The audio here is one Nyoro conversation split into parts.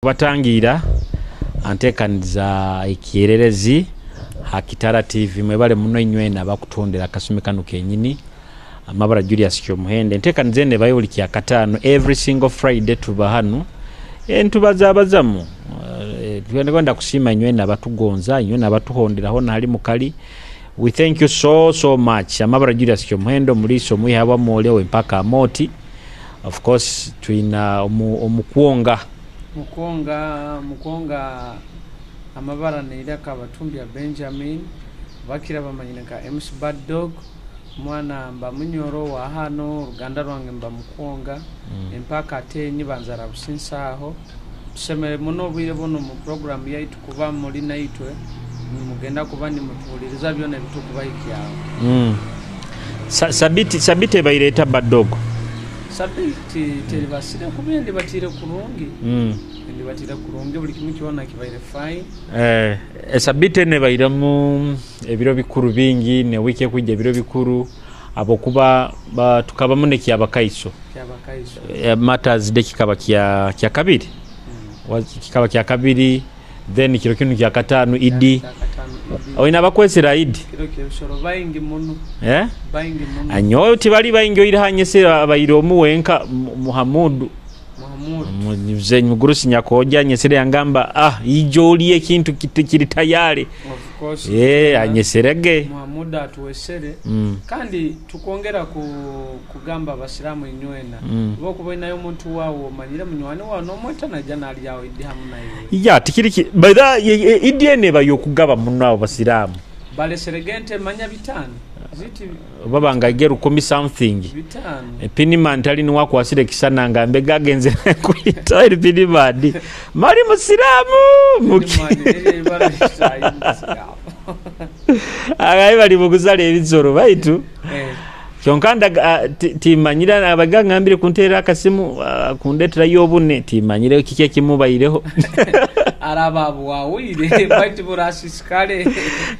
Kubatangiira anteekaniza ekyererezi ha Kitara TV. Mwebale muno inywena abakutondera akasumi kanu kenyini. Amabara Julius Kyomuhende. Enteekaniza eno ebayo buli kyakataano, every single Friday tuba hanu ntubazabazamu. Twenda kusiima inywena abatugonza, inywena abatuhondera hona hali mukali. We thank you so so much. Amabara Julius Kyomuhendo, omuliisa omwiha wamwole wempaka amoti. Of course twina omukwonga Mukwonga amabara neiraka Batumbya Benjamin, bakira bamanyire nka MC Bad Dog, mwana mba munyoro wa hano, oruganda rwange mba mukwonga, empaka atenyi banzara businsaho. Tusemere muno obwire buno mu program yaitu kuba muri naitwe, nimugenda kuba nimutuhuliriza byona ebitukubahikiaho. Sabiti ebaireta Bad Dog. Sabiti teribasire kuba endibatire kurungi. Endibatire kurungi buli kimu kyona kibaire fine. Sabiti ene bairemu ebiro bikuru bingi ne wiki ekwijja ebiro bikuru abokuba tukabamu ne kyabakaiso. Kyabakaiso. Matters de kikaba kya kabiri. Kikaba kya kabiri, then kiro kinu kya katano idi. Oina bakwesera idi. Kiro kyebisoro baingi muno. Baingi muno. Anyo tibali baingi oira hanyesera abaire omuwenka Muhamudu. Muhamudu. Mzee Mugurusi nyakoja nyesere yangamba ijo oli ekintu kiri tayari. Of course. Anyeserege. Muhamudu atuwesere. Kandi tukongera kugamba abasiramu inywena. Bo kubona yo muntu wawo manyire munywani wawo nomweta na jana ali yawo idi hamu na iwe. Ya tikiriki by the idi ene bayo kugaba muno abo basiramu. Baleseregente manya bitano. Ziti baba ngagera 10 something. Bitano. Piniman tali ni wako asire kisana ngambe gagenze kuita eri Piniman. Mali musiramu. Agaye bali mukuzala ebizoro baitu. Kyonkanda timanyira abaganga ngambire kuntera akasimu kundetera yobune timanyire kike kimubaireho. Araba bwawire baitu burasisikale.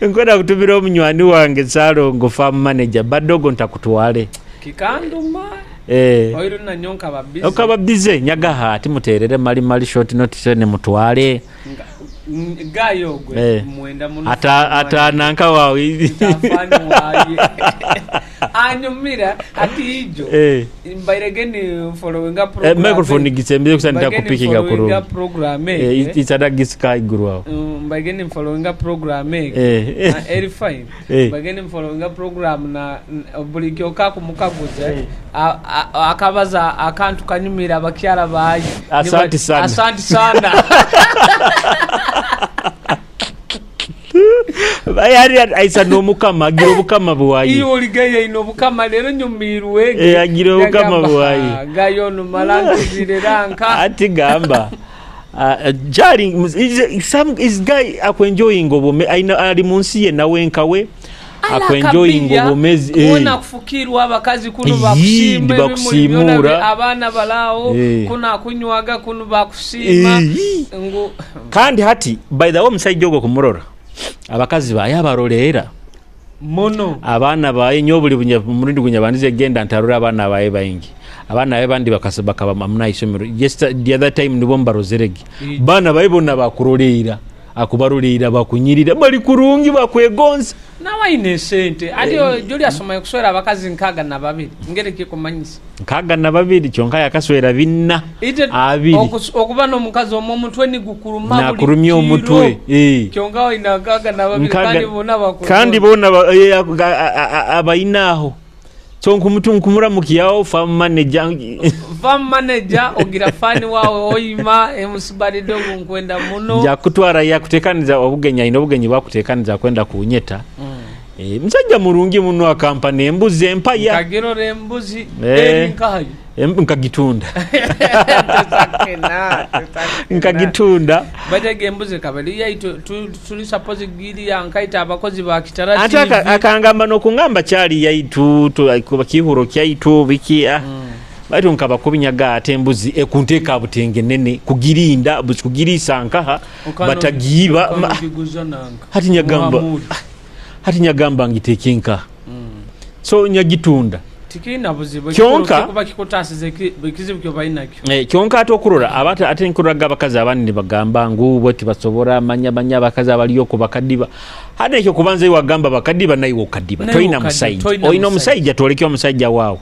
Nkwenda kutumira omunywani wange Salongo farm manager Badogo ntakutwale. Kikanduma. Oiru na nyonka babize. Okababize nyagaha ati muterere mali mali short notice ne mutwale. Gayo gwe mwenda muno. Ata nanka wawe. Tafani waye. Anyumira ati ijo. Mbairegeni followinga program. Microphone gitsembe kusandika kupikinga kuru. Followinga program. Itada gisika iguru aho. Mbairegeni followinga program. Eri fine. Mbairegeni followinga program na buli kyoka kumukaguza. Akabaza akantu kanyumira abakyala bayi. Asante sana. Asante sana. Bayari aisa no mukama agira obukama bwayi. Iyo oligaye ino obukama lero nyumirwe. Agira obukama bwayi. Gayo no malangirira Ati gamba. Jari some is guy akwenjoying obome ali munsi ye nawe nkawe akwenjoying obomezi. Kuona kufukirwa abakazi kuno bakusimura abana balao kuna kunywaga kuno bakusima. Kandi hati by the way omusajja ogwo kumurora abakazi baye abarolera muno abaana baye nyobuli murundi gunyabandize genda ntarura abaana baye baingi abaana baye bandi bakasaba mamuna isomero. Just the other time nibo mbarozerege bana baye bona bakurolera akubarolera bakunyirira bali kurungi bakwegonza nawe ine sente ati Julius omaye kuswera abakazi nkaga na babiri ngere kikumanyisa nkaga na babiri kyonka yakaswera binna abiri okuba no mukazi omwe omutwe ni gukuruma na kurumya omutwe kyonka ina nkaga na babiri kandi bona bakuru kandi bona abainaho kyonka omuntu nkumuramukiyaho farm manager farm manager ogira fani wawe oyima MC Bad Dog nkwenda muno nja kutwara yakutekaniza obugenya ino obugenyi bwakutekaniza kwenda kunyeta. Musajja murungi muno akampani embuzi empaya kagirore embuzi eri nkayo nkagitunda nkagitunda batege embuzi kabali yaitu tuli suppose giri yankaita abakozi ba Kitara TV ate akangamba nokungamba kyali yaitu kihuro kyaitu biki baitu nkaba kubinyaga ate embuzi ekunteka butenge nene kugirinda kugirisa nkaha batagiba hati nyagamba hati nyagamba ngitekenka. So nyagitunda Tikina buzibu. Kyonka- Kuba kikutasize ekizibu kyo bainakyo. Kyonka ate okurora ate nkuroraga abakazi abandi nibagamba ngu bo tibasobora manya manya abakazi abali okwo bakadiba. Hati ekyo kubanza iwe wagamba bakadiba naiwe okadiba. Naiwe Toina okadiba, musajja. toina Oina musajja. omusajja twoleke omusajja waawe.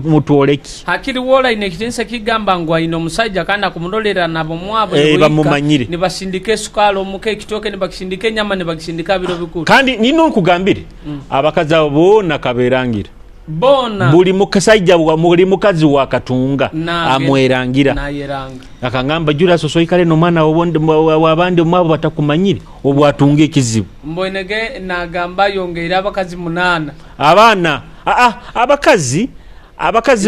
Mutwoleki. Hakiri wola ine ekitinisa kigamba ngu aine omusajja kandi akumurolera nabo mwabo Bamumanyire. Nibasindika esukali omuka ekitoke nibakisindika enyama nibakisindika biro bikuru. Kandi nino nkugambire abakazi abo boona kaberangira. Bona Buli mukasajja buli mukazi wa Katunga amwerangira. Nayeranga. Akangamba Julius osoikale no mwana wabandi mwabo batakumanyire obwatunga ekizibu. Mbonege nagamba yongeera abakazi 8. Abaana abakazi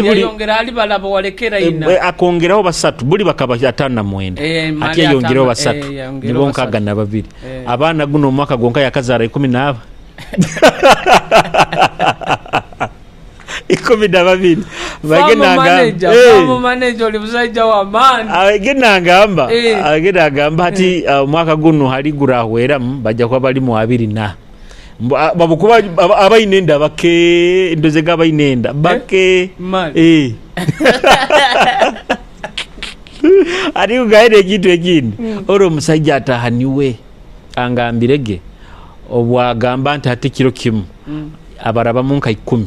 buli yongera ali balabo walekera ina. Akongeraho 3 buli bakaba 59. Ati yongeraho 3. Nibo nkaga na 2. Abaana guno omwaka gonka yakazara 10 12. Manager oli musajja wa maani. Agenda agamba ati omwaka guno hali gurahweramu bajja kuba bali mu 20 babukuba abainenda bake ndozega abainenda bake. Ari kugaire ekintu ekindi oro omusajja atahaniwe angambirege obwagamba nti ati kiro kimu abarabamu nka 10.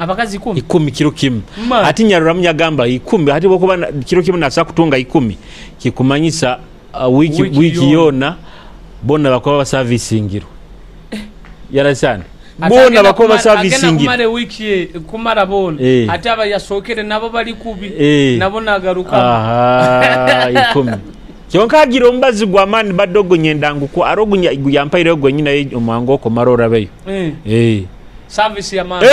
Abakazi 10 10 kiro kimu. Ati nyaruramu yagamba 10 ati bokuba kiro kimu nasa kutunga 10 kikumanyisa wiki yona bona bakoba baservicingiro. Yarasana bona bakoba baservicingiro kumara wiki kumara bona ati aba yasokere nabo bali kubi nabo nagaruka. Aha 10. Kyonka agira ombazi gwa mani badogo nyendangu ko arogunya yampaire ogwo nyina omwango ko marora beyo. Service ya mani.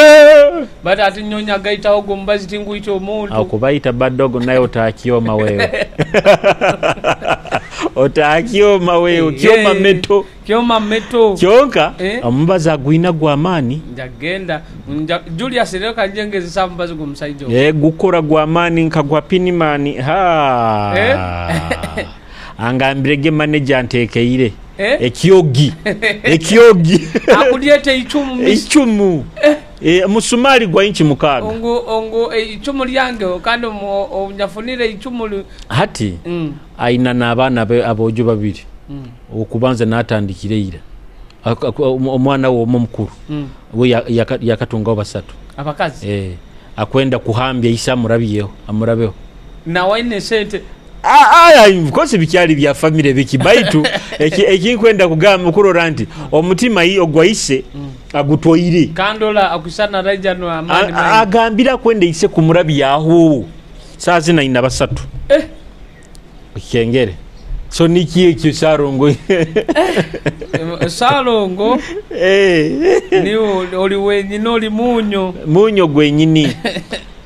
Bata ati nyonya gaita ogo mbazi tinguito omuntu. Akubaita badogo naye otakioma wewe. Otakioma wewe, kioma meto. Kioma meto. Kyonka ombazi agwina gwa mani. Njagenda Julius leo kanjengeza sa mbazi gumsaijo. Gukora gwa mani nkagwa pinimani. Ha. Angambirege manager ntekeire. Ekyogi. Ekyogi. Akuliete ichumu. Ichumu. Musumari gwa inchi 6. Ongo ichumu lyange kandi onyafunire ichumu. Hati aina n'abaana abojo babiri. Okubanza natandikire ira. Omwana wo omukuru. We yakatunga 3. Abakazi. Akwenda kuhambya isa murabiyeho, amurabeho. Na waine sente. Of course bikyali bya family biki baitu ekinkwenda kugamba kurora nti omutima ogwaise agutoire kandola akusana raija no amani agambira kwenda ise kumurabi yaho sazi na ina 3 kengere so niki ekyo sarongo sarongo ni oli wenyini oli munyo gwenyini.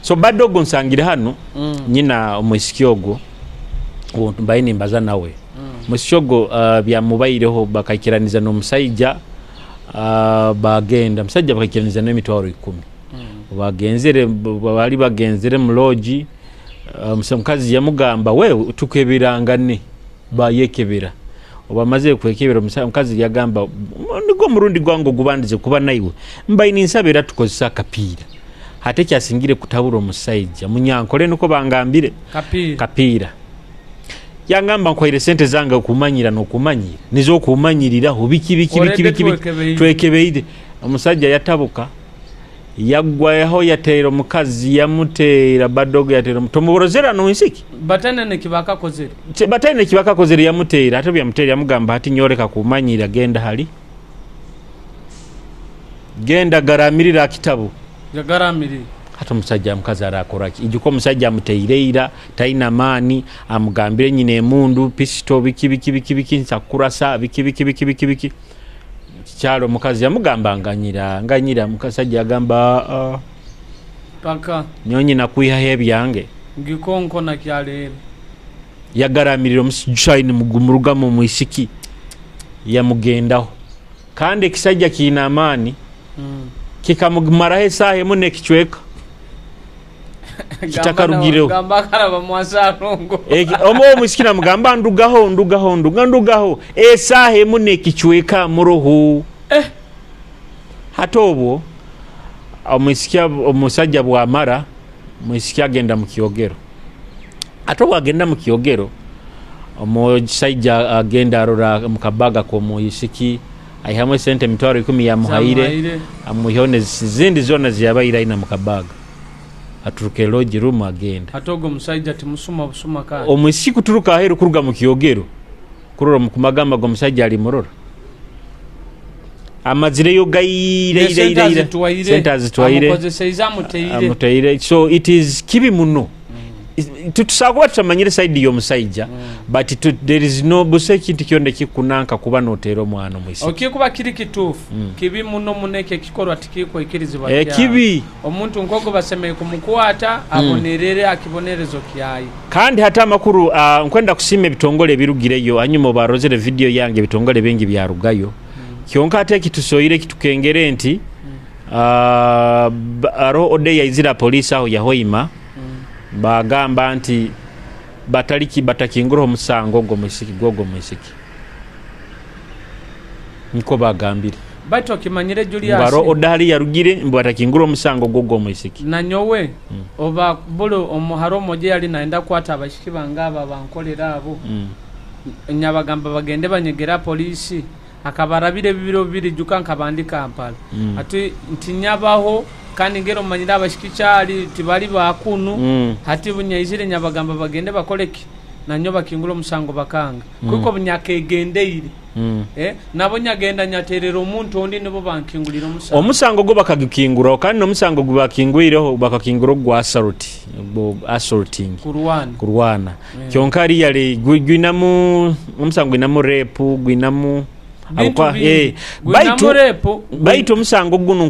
So badogo nsangira hano nyina omwisiki ogwo mbaine mbaza nawe. Mushogo byamubaireho bakaikiraniza n'omusajja bagenda musajja bakaikiraniza n'emitwaro 10. Bagenzere bali bagenzere mu lodge. Omukazi yamugamba wewe tukebirangane bayekebera. Obamaze kwekebera omukazi yagamba nigo murundi gwango gubandize kuba naiwe mbaine nsabera tukozesa akapiira. Hate kyasingire kutabura omusajja munyankole nuko bangambire kapiira. Yangamba nkwaire sente zange okumanyira n'okumanyira nizo okumanyiriraho biki biki biki biki twekebeire. Omusajja yatabuka yagwaho yateera omukazi yamuteera badogo yateera tomuborozera no nsiki batane nekibaka kozere batane nekibaka kozere yamuteera ate byamuteera yamugamba ati nyoreka kumanyira genda hali genda garamirira kitabu garamirira. Hata omusajja mukazi arakoraki ijuko omusajja amuteireira taina maani amugambire nyina emundu pisito biki biki biki biki nsakurasa biki biki biki biki biki kyalo omukazi yamugamba nganyira mukasajja agamba paka nyonyi nakwiha ebyange ngikonko na kyalere yagaramirira omusajja mugumurugamu mwisiki yamugendaho kandi ekisajja kiina amaani kikamumaraho esaaha emu nekichweka kitakarugireho gamba karaba mwasarongo omo omusikina mugamba ndugaho esaaha emu nekichweka muroho. Hata obwo Omwisiki, omusajja bwamara, mwisiki agenda mu kyogero. Ate obwagenda mu kyogero, omusajja agenda arora mu kabaga k'omwisiki, aihamu esente 100,000 yamuhaire. Zamuhaire. Amwihaho nezindi zona ziyabaire aina mu kabaga, aturuka lodge room, agenda. Ate ogwo omusajja timusuma busuma kandi. Omwisiki kuturuka aheru, kuruga mu kyogero, kurora kumagamba g'omusajja alimurora amazireyo gaire. Esente azitwaire. Sente azitwaire. Amukozeseize, amuteire. Amuteire. So it is kibi muno. Tutusobola kuba tutamanyire side y'omusajja, but there is no busa ekintu kyonna ekikunanka kuba noteera omwana omwisiki. Okikuba kiri kituufu, kibi muno muno. Ekyo ekikolwa tikikwikirizibwa. Kibi. Omuntu nk'ogwo basemeye kumukwata, abonerere akibonerezo kyayi. Kandi hati amakuru, nkwenda kusiima ebitongole ebirugireyo. Hanyuma obarozere video yange, ebitongole bingi byarugayo. Kyonka ate ekitusoire kitukengere nti aroho ode yaizira poliisi aho yahoima, bagamba nti bataliki batakinguraho omusango ogwo mwisiki, gwogwo mwisiki, niko bagambire. Baitu okimanyire, Julius, Baro odahali yarugire mbu batakingura omusango gwogwo mwisiki. Nanyowe oba buli omuhara omoja yali naenda kukwata abashiki bange abo abankolera abo, nyabagamba bagende banyegera polisi. Akabarabira ebibiro 2 juka nkabandi Kampala. Ati nti nyabaho kandi ngero omanyire abashiki kyali tibali bakunu. Hati bunyaizire nyabagamba bagende bakoleki nanyo bakingula omusango, bakanga kuko bunyakegendeire. Nabo nyagenda nyaterera omuntu ondi, nibo bankingulira omusango. Omusango gwo bakagukinguraho, kandi n'omusango gwe bakingwireho bakakingura ogwa assault, ogwo assaulting. Kurwana. Kurwana. Kyonka really gwinamu omusango, gwinamu rape, gwinamu Bintu bingi. Gwinamu rape. Baitu omusango guno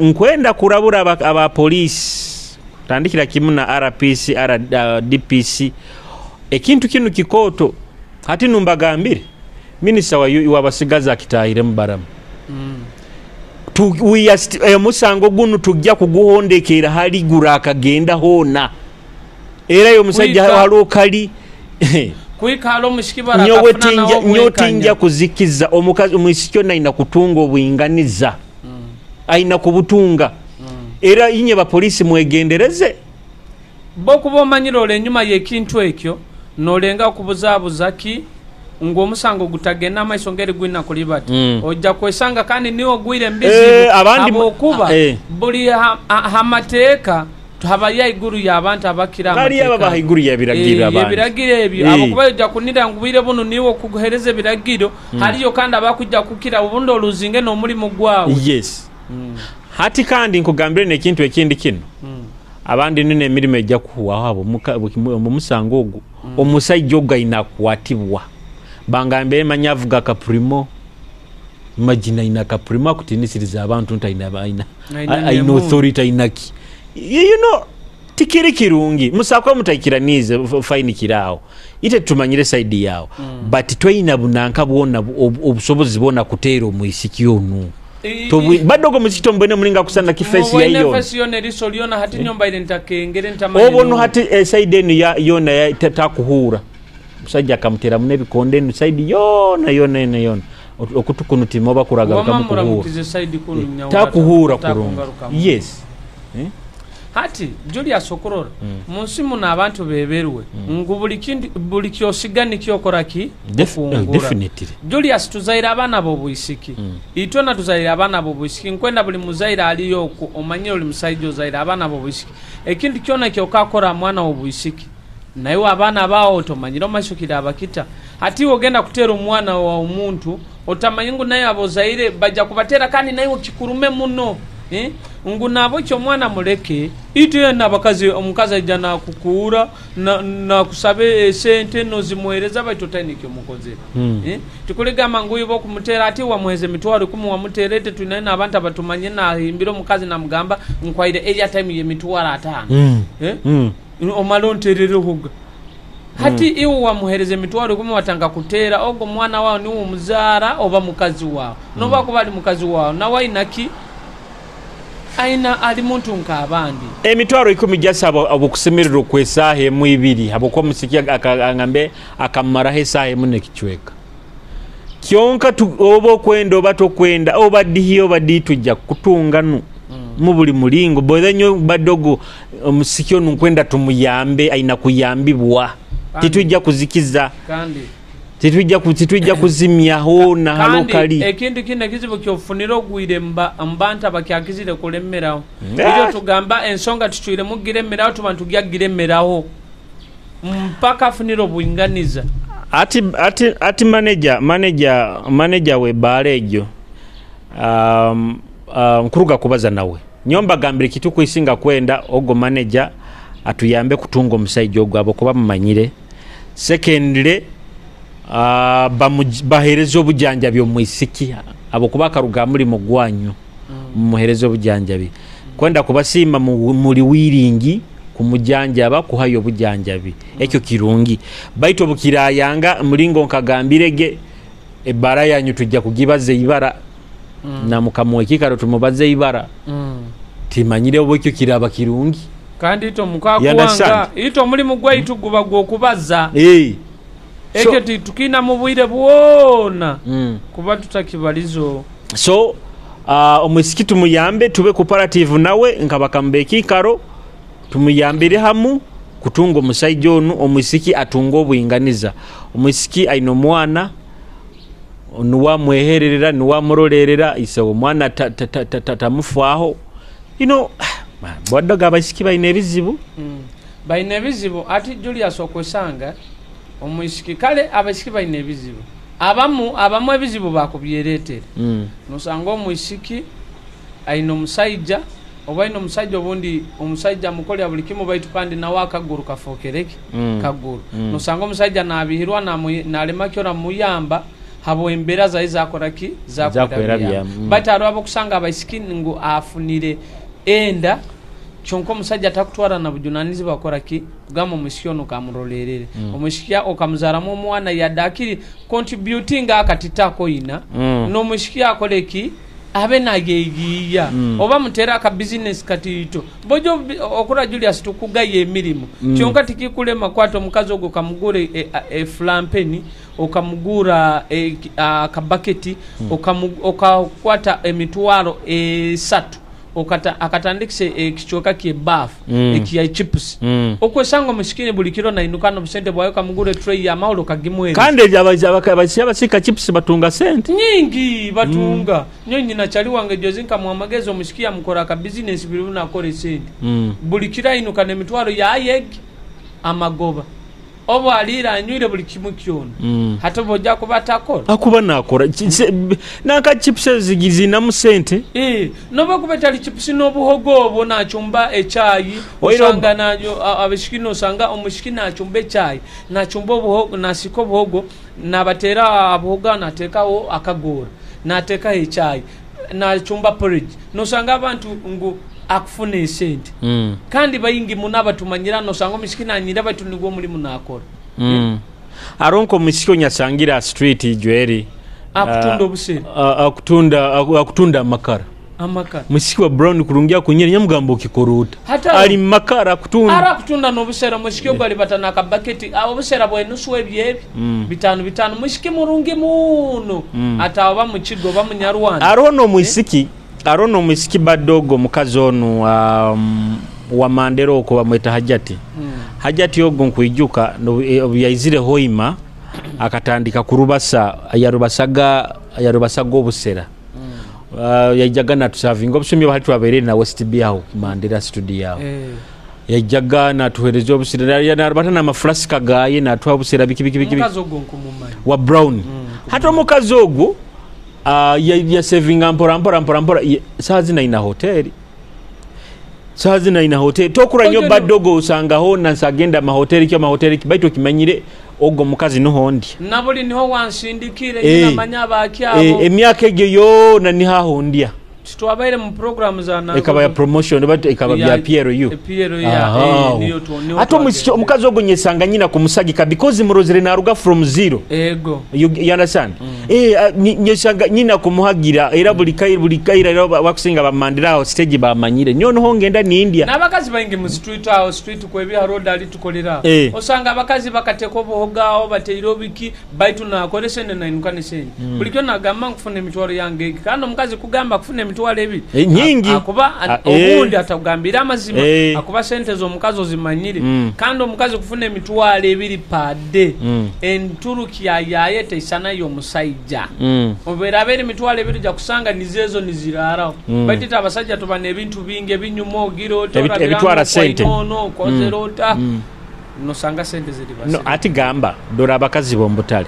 nkwenda kurabura aba poliisi, tandikira kimu na RPC, DPC. Ekintu kinu kikooto. Hati numbagambire, minisita wabasigazi akitahire mubaramu. Omusango guno tujja kuguhondekera hali gura akagenda hoona, era yo omusajja haliwo kali. Kwikala omushiki Nyowe barakafuna nawo nyowe obwenkanya. Tinja kuzikiza omukazi omwisiki ono ayina kutunga obwinganiza, ayina kubutunga. Era inye bapoliisi mwegendereze. Bo kuba omanyire ole enyuma y'ekintu ekyo nolenga okubuzaabuza ki ng'omusango gutagenda amaiso ngeri gwina kulibata. Ojja kwesanga kandi niwe ogwire embizibu. Habwokuba buli hamateeka habayo aiguru y'abantu abakira Bali aba amateeka. bahaiguru y'ebiragiro abandi. Ebiragiro ebyo. Abo kuba ojja kunira ngu bwire buno niwe okuhereza ebiragiro, haliyo kandi abakujja kukira obundi oluzinge n'omulimu gwawe. Yes. Hati kandi nkugambire n'ekintu ekindi kino. Abandi nino emirimu ejja kuhwaho abo mu musango ogwo. Omusajja ogwo ayina akwatibwa. Bangambire manya avuga akaprimo. Imagine ayina akaprimo akutinisiriza abantu nti Ayina ayina n'emundu. authority, ayina ki. You know, tikiri kirungi musakwa mutaikiranize fine kiraawo ite tumanyire side yawo, but tweyina bunanka bwona obusobozi bwona kuteera omwisiki onu. Badde ogwo omwisiki tombwene mulinga kusana kifesi Mubwene yayona. Fesi yona eriso lyona hati nyombaire ntakengere ntamanye. Obwo no hati side eno yona takuhuura. Musajja akamuteramu n'ebikonde eno side yona yona yona yona, okutukunutima oba kuragaruka Wamma mukuhuura. muramukize side kunu nyawa Takuhuura kurungi. takungarukamu. Yes. Hati Julius okurora munsi muno abantu beberwe ngu buli kintu, buli kyosiga nikyokora ki okungura. Definitely. Julius, tuzaire abaana b'obwisiki. Itwena tuzaire abaana b'obwisiki. Nkwenda buli muzaire aliyo oku omanyire oli musaija ozaire abaana b'obwisiki, ekintu kyona kyokakora mwana w'obwisiki, naye abaana bawo tomanyire omaiso kirabakita. Hati iwe ogenda kuteera omwana wa omuntu otamanyi ngu naye abozaire bajja kubatera kandi naye kikurume muno, eh? Ngu nabwekyo omwana muleke. Itwe abakazi, omukazi aija nakukuura nakusaba esente nozimuhereza, baitu otaine ekyomukozere. Eh? Tikuligamba ngu iwe okumutera ati wamuheza 100,000 wamuteera. Ete twinayo n'abantu abatumanye nahimbira omukazi namugamba nkwaire airtime y'50,000. Eh? Omala ontererehoga. Hati iwe wamuhereza 100,000 watanga kuteera ogwo mwana wawe, niwe omuzaara oba mukazi wawe, noba kuba ali mukazi wawe nawe ainaki aina ali muntu nk'abandi. 100,000 jasaba obukusemererwa okwesaaha emu ibiri, habwokuba omusiki agambe akamaraho esaaha emu nekicweka kyonka. Oba okwenda oba tokwenda, oba dihi oba dihi, tujja kutunganu. Mu buli mulingo bolenyo badogo omusiki onu nkwenda tumuyambe, aina kuyambibwa. Titujja kuzikiza. Kandi titujja kuzimya hona halokali. Ekintu kino ekizibu kyofunira ogwire mbanta abakyakizire kulemeraho. Iyo tugamba ensonga tucwire mugiremeraho, tuba tugyagiremeraho mpaka afunira obwinganiza. Ati manager we baale egyo nkuruga kubaza nawe nyomba gambire kitu kuisinga kwenda ogo manager atuyambe kutunga omusajja ogwo abo kuba mumanyire. Secondly, bahereza obujanjabi omwisiki abo kuba karuga muri mugwanyu mumuhereza obujanjabi kwenda kubasima muri wiringi kumujanjaba kuhayo obujanjabi ekyo kirungi. Baitu obukirayanga mulingo nkagambirege ebara yanyu tujja kugibaza ibara na mukamuwe kikaro tumubaze ibara timanyire obwo kiraba kirungi. Kandi ito mukakuwanga ito mulimu gwaitu guba gwokubaza ekyo tukina mu bwire bwona kuba tutakibalizo. So omwisiki tumuyambe, tube cooperative nawe nkabakambeki karo tumuyambire hamu kutunga omusajja onu. Omwisiki atunga obwinganiza. Omwisiki aina omwana nuwa mwehererera nuwa murolerera ise omwana tamufaho. You know, bwadaga abaisiki baina ebizibu. Baina ebizibu. Ati Julius okwesanga omwisiki kale abaisiki baina ebizibu. Abamu ebizibu bakubyeretere. Nosanga omwisiki aina omusajja oba aina omusajja obundi omusajja mukolya buli kimu baitu kandi nawe akaguru kafokereke kaguru. Nosanga omusajja nabihirwa nalema kyora muyamba habo embera zayi zakoraki zakwerabya. Baitu hariho abokusanga abaisiki ngu afunire enda kyonka omusajja atakutwara na bujunanizi bakoraki kugamba omusiki ono kamurolerere. Omusiki okamuzaramu omwana yadakiri contributing akatitako ina n'omusiki akoleki abe nayeyiya oba mutera aka business katito bojo okura Julius tukugaye emirimu kyonka tikikulema kwata omukazi ogwo kamugure flampeni okamugura akabaketi okakwata emitwaro 3 akatandikise ekichoka kye bafu ekiya chips okwesanga omusikini buli kiro na inukano busente bwayo kamugure tray ya maulo kagimwere. Kandi abasika chips batunga sente nyingi batunga nyonyi na chali wange jozi nkamwa amagezi omusiki amukora ka business biri nakore sente buli kiro inukana emitwaro ya yeg amagoba obo alira anywire buli kimu kyona hata bojja kuba takora akuba nakora nanka chips zigizina mu sente noba kuba tali chips n'obuhogo obwo nachumba echayi osanga nayo abashiki osanga omushiki nachumba echayi nachumba obuhogo nasiko obuhogo nabatera abuhoga natekawo akagora nateka echayi nachumba porridge nosanga abantu ngu akufuna esente kandi bayingi munaba tumanyira nosanga omushiki nanyira batu nigwo mulimu nakora aronko omushiki onyasangira street jweri akutunda obusere akutunda amakara Musiki wa brown kurungia kunyeri nyamugambo kikoruta ali makara akutunda ara akutunda n'obusera mushiki ogwo alibata nakabaketi obusera bwenusu ebyebi bitano bitano mushiki murungi muno ataba mukigo bamunyarwanda arono mushiki arono mushiki badogo mukazi onu wa Mandera oko bamweta Hajati. Hajati ogo nkuijuka yaizire hoima akatandika kurubasa yarubasaga obusera. Yaijaga natusavinga obusumi bahali twaberere na West B aho Mandera studio aho. Yaijaga natuhereza obusera narubata na maflaska gaye natwa obusera biki biki biki. Mukazi ogo nkumumanyi wa Brown. Hata omukazi ogwo ya savinga mpora mpora mpora mpora saa zina ina hoteli. Saa zina ina hoteli tokura nyo badogo usanga ho na nsagenda mahoteli kyo mahoteli baitu kimanyire ogo mukazi nuhondi nabuli niho wansindikire nyina manya abakyabo emyaka egyo yona ni hahondia twabaire mu program za na ekaba ya promotion but ekaba bya PRU ya niyo to niyo ato omukazi ogo nyesanga nyina kumusagika because murozere naruga from zero ego you understand. Nyesanga nyina kumuhagira era buli kaira era bakusinga bamandira aho stage bamanyire nyo no ngenda ni India nabakazi baingi mu street aho street kwebi road ali tukolera osanga abakazi bakateka obuhoga bateiro biki baitu na akolesene na inukane sene buli kyo nagamba nkufuna emitwaro yange kandi omukazi kugamba kufuna emitwaro emitwaro 2. Nyingi. Akuba obundi atagambire amazima, akuba sente z'omukazi ozimanyire. Kandi omukazi kufuna 20,000 per day, enturukya yaye teisana y'omusaija. Obu eraaba eri 20,000, ojja kusanga nizo ezo niziraaraho. Baitu ite abasajja tuba n'ebintu bingi ebinyuma, ogira ota, orabira Ebitwara sente. ono okozere ota, nosanga sente ziri No, basire. Ati gamba dora abakazi b'omubutale,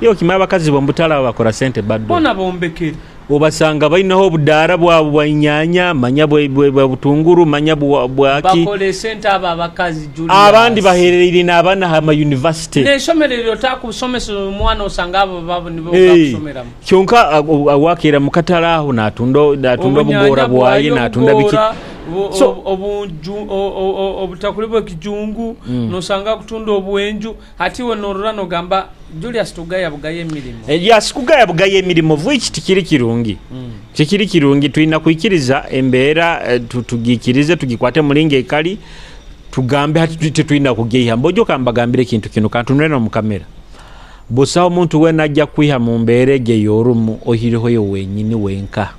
iyo kimwe abakazi b'omubutale abo bakora sente baddo. Bona bombekere. Obasanga bainaho obudaara bwabwe bwa nyanya, manya bwa butunguru, manya bwaki. Bakola esente abo abakazi, Julius. Abandi baherereire n'abaana ha mayunivasite. N'eishomero eryo otakusomesa omwana, osanga abo babo nibo bakusomeramu. Kyonka wakeera mu katale aho natunda obunyanya obugoora bwaye bwayo, natunda biki. Obugoora So obutakuli bw'ekijungu, nosanga kutunda obwenju. Hati iwe norora nogamba Julius tugaya bugaya emirimo. Yes, kugaya bugaya emirimo which tikiri kirungi. Tikiri kirungi, tulina kwikiriza embeera, tugikirize, tugikwate mulinga ekali, tugambe hati tetulina kugeiha. Mbojo kambagambire ekintu kino, kantunule n'omu kamera. Busaho omuntu weena ajja kwiha mu mbeera egyo ey'orumu oihireho iwe wenyini wenka.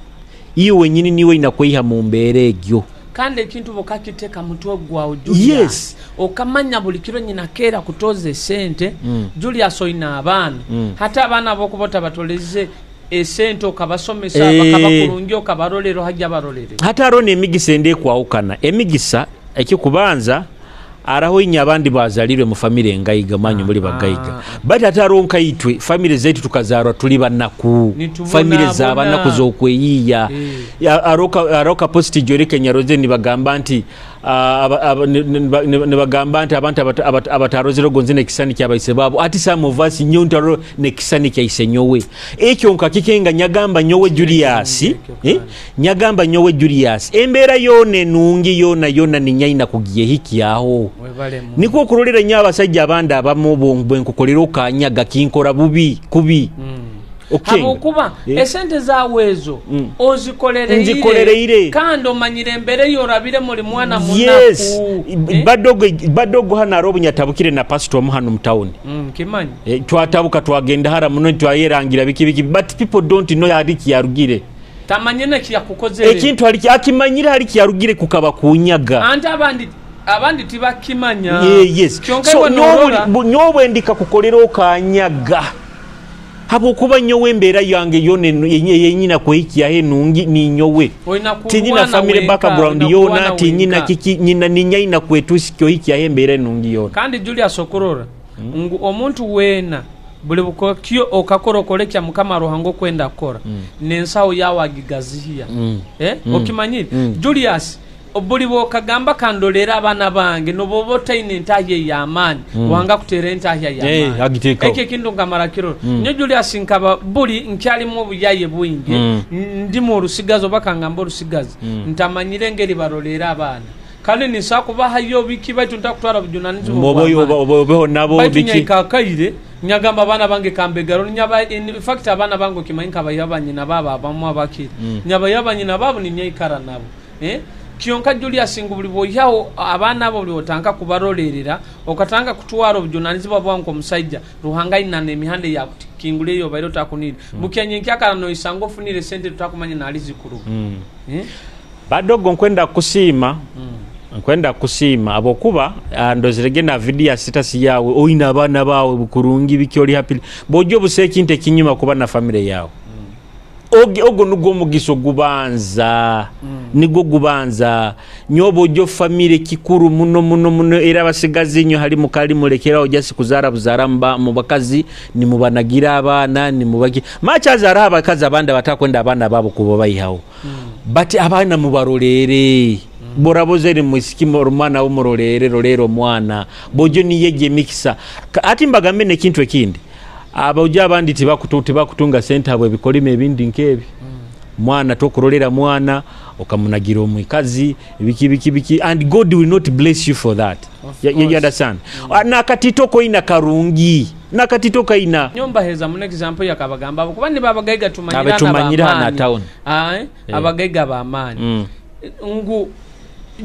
Iwe wenyini niwe oyina kwiha mu mbeera egyo. Kandi ekintu bukakiteeka mutwe gwawe, Julius, okamanya buli kiro nyina keera kutoza esente. Julius, oyina abaana. Hati abaana bokuba otabatoleze esente, okabasomesa, bakaba kurungi, okabarolera, ohajja barolere. Hati hariho n'emigisa endi ekwahukana. Emigisa ekikubanza araho inye abandi bazalirwe mu famire engaiga, manyu muri bagaiga, bati ate hariho nkaitwe famire zaitu tukazarwa tuli banaku. Nitubonabona. Famire z'abanaku z'okweyiiya. Hariho ka post joreke nyaroze nibagamba nti nibagamba nti abantu abatarozere gonze nekisani kyabaise baabo. Ati some of us nyo ntaro nekisani kyaise nyowe ekyo nkakikenga nyagamba nyowe Julius, Ekyo eh? Kandi. Nyagamba nyowe Julius, embeera yoona enungi yoona yoona ninyaina kugyehikyaho. Webale muno. Nikwo okurolera nyo abasajja abandi abamu bwenkukolera okanyaga kinkora bubi kubi. Okenga. Habwokuba esente zaawe ezo ozikolereire. Nzikolereire. Kandi omanyire embera eyorabire muri mwana munaku. Eh? Badogo hano hariho obunyatabukire na pastor omu hano mu tawuni. Kimanyi. Twatabuka twagenda hara muno twayerangira biki biki, but people don't know hari kiyarugire. Tamanye nekiyakukozere. Ekintu hari akimanyire hari kiyarugire kukaba kunyaga. Anti abandi tibakimanya. Yeah, yes. Kyonka So iwe norora nyowe ndikakukolera okanyaga habwokuba nyowe embeera yange yona yenyina kwehikyaho enungi ninyowe. Olina tinyina kulwana family wenka, background olina yona, kulwana tinyina wenka. Kiki nyina ninyaina kwetusikyo hikyaho embeera enungi yona. Kandi Julius, okurora ngu omuntu weena buli bukokyo okakora okorekya Mukama Ruhanga okwenda kukora n'ensaho yawe agigazihiya. Eh? Okimanyire, Julius, buli bwokagamba kandolera abaana bange, noboba otaine entahya ey'amaani, Ruhanga akuteera entahya y'amaani. Agiteekaho. Ekyo ekintu nkamara kirora nyo, Julius, nkaba buli nkyalimu obuyaye bwingi, ndimu orusigazi oba kangamba orusigazi, ntamanyire engeri barolera abaana. Kandi ninsobola kubahayo biki, baitu ntakutwara bujunanizibwa Oba bw'amaani. obeho nabo Baitu biki. nyaikakaire nyagamba abaana bange kambegaro nyaba. In fact abaana bange okimanyi nkabayiha banyina baabo abamu abakiri, nyabayiha banyina baabo, ninyaikara nabo, eh? Kyonka Julius, ngu buli bwoihaho abaana abo, buli otandika kubarolerera, okatandika kutwara obujunanizibwa bwawe nk'omusaija, Ruhanga aina n'emihanda eyakutikingula eyo obaire otakunire. Bukya nyenkyakara noisanga ofunire sente tutakumanya nali zikuruga, eh? Badogo, nkwenda kusiima, nkwenda kusiima habwokuba ndozerege na video ya status yawe, oyina abaana bawe bukurungi biki, oli happy bwojja obusa ekintu ekinyuma kuba na family yawe. Ogwo nugwo omugisha ogubanza, nigwo gubanza nyoba ojjo family kikuru muno muno muno. Era abasigazi nyo hali mukali mulekerawo jasi kuzaara buzaara mu bakazi, nimubanagira abaana nimubaki makyazara abakazi abandi abatakwenda abaana baabo kuba bayihawo, but abaana mubarolere. Borabozere mwisiki omwana wo murolere, rolera omwana bojo niyeje emikisa. Ati mbagambe nekintu ekindi, abajo abandi tibakutunga sente abo ebikolimo ebindi nkebi. Mwana tokurolera mwana okamunagira omwikazi biki biki biki, and God will not bless you for that. Of You course. understand? Nakatito koina karungi, nakatito kaina. Nyomba heza muno example yakabagamba abo kuba nibo abagaiga tumanyira. Abe tumanyira hana town. Abagaiga b'amaani, ngu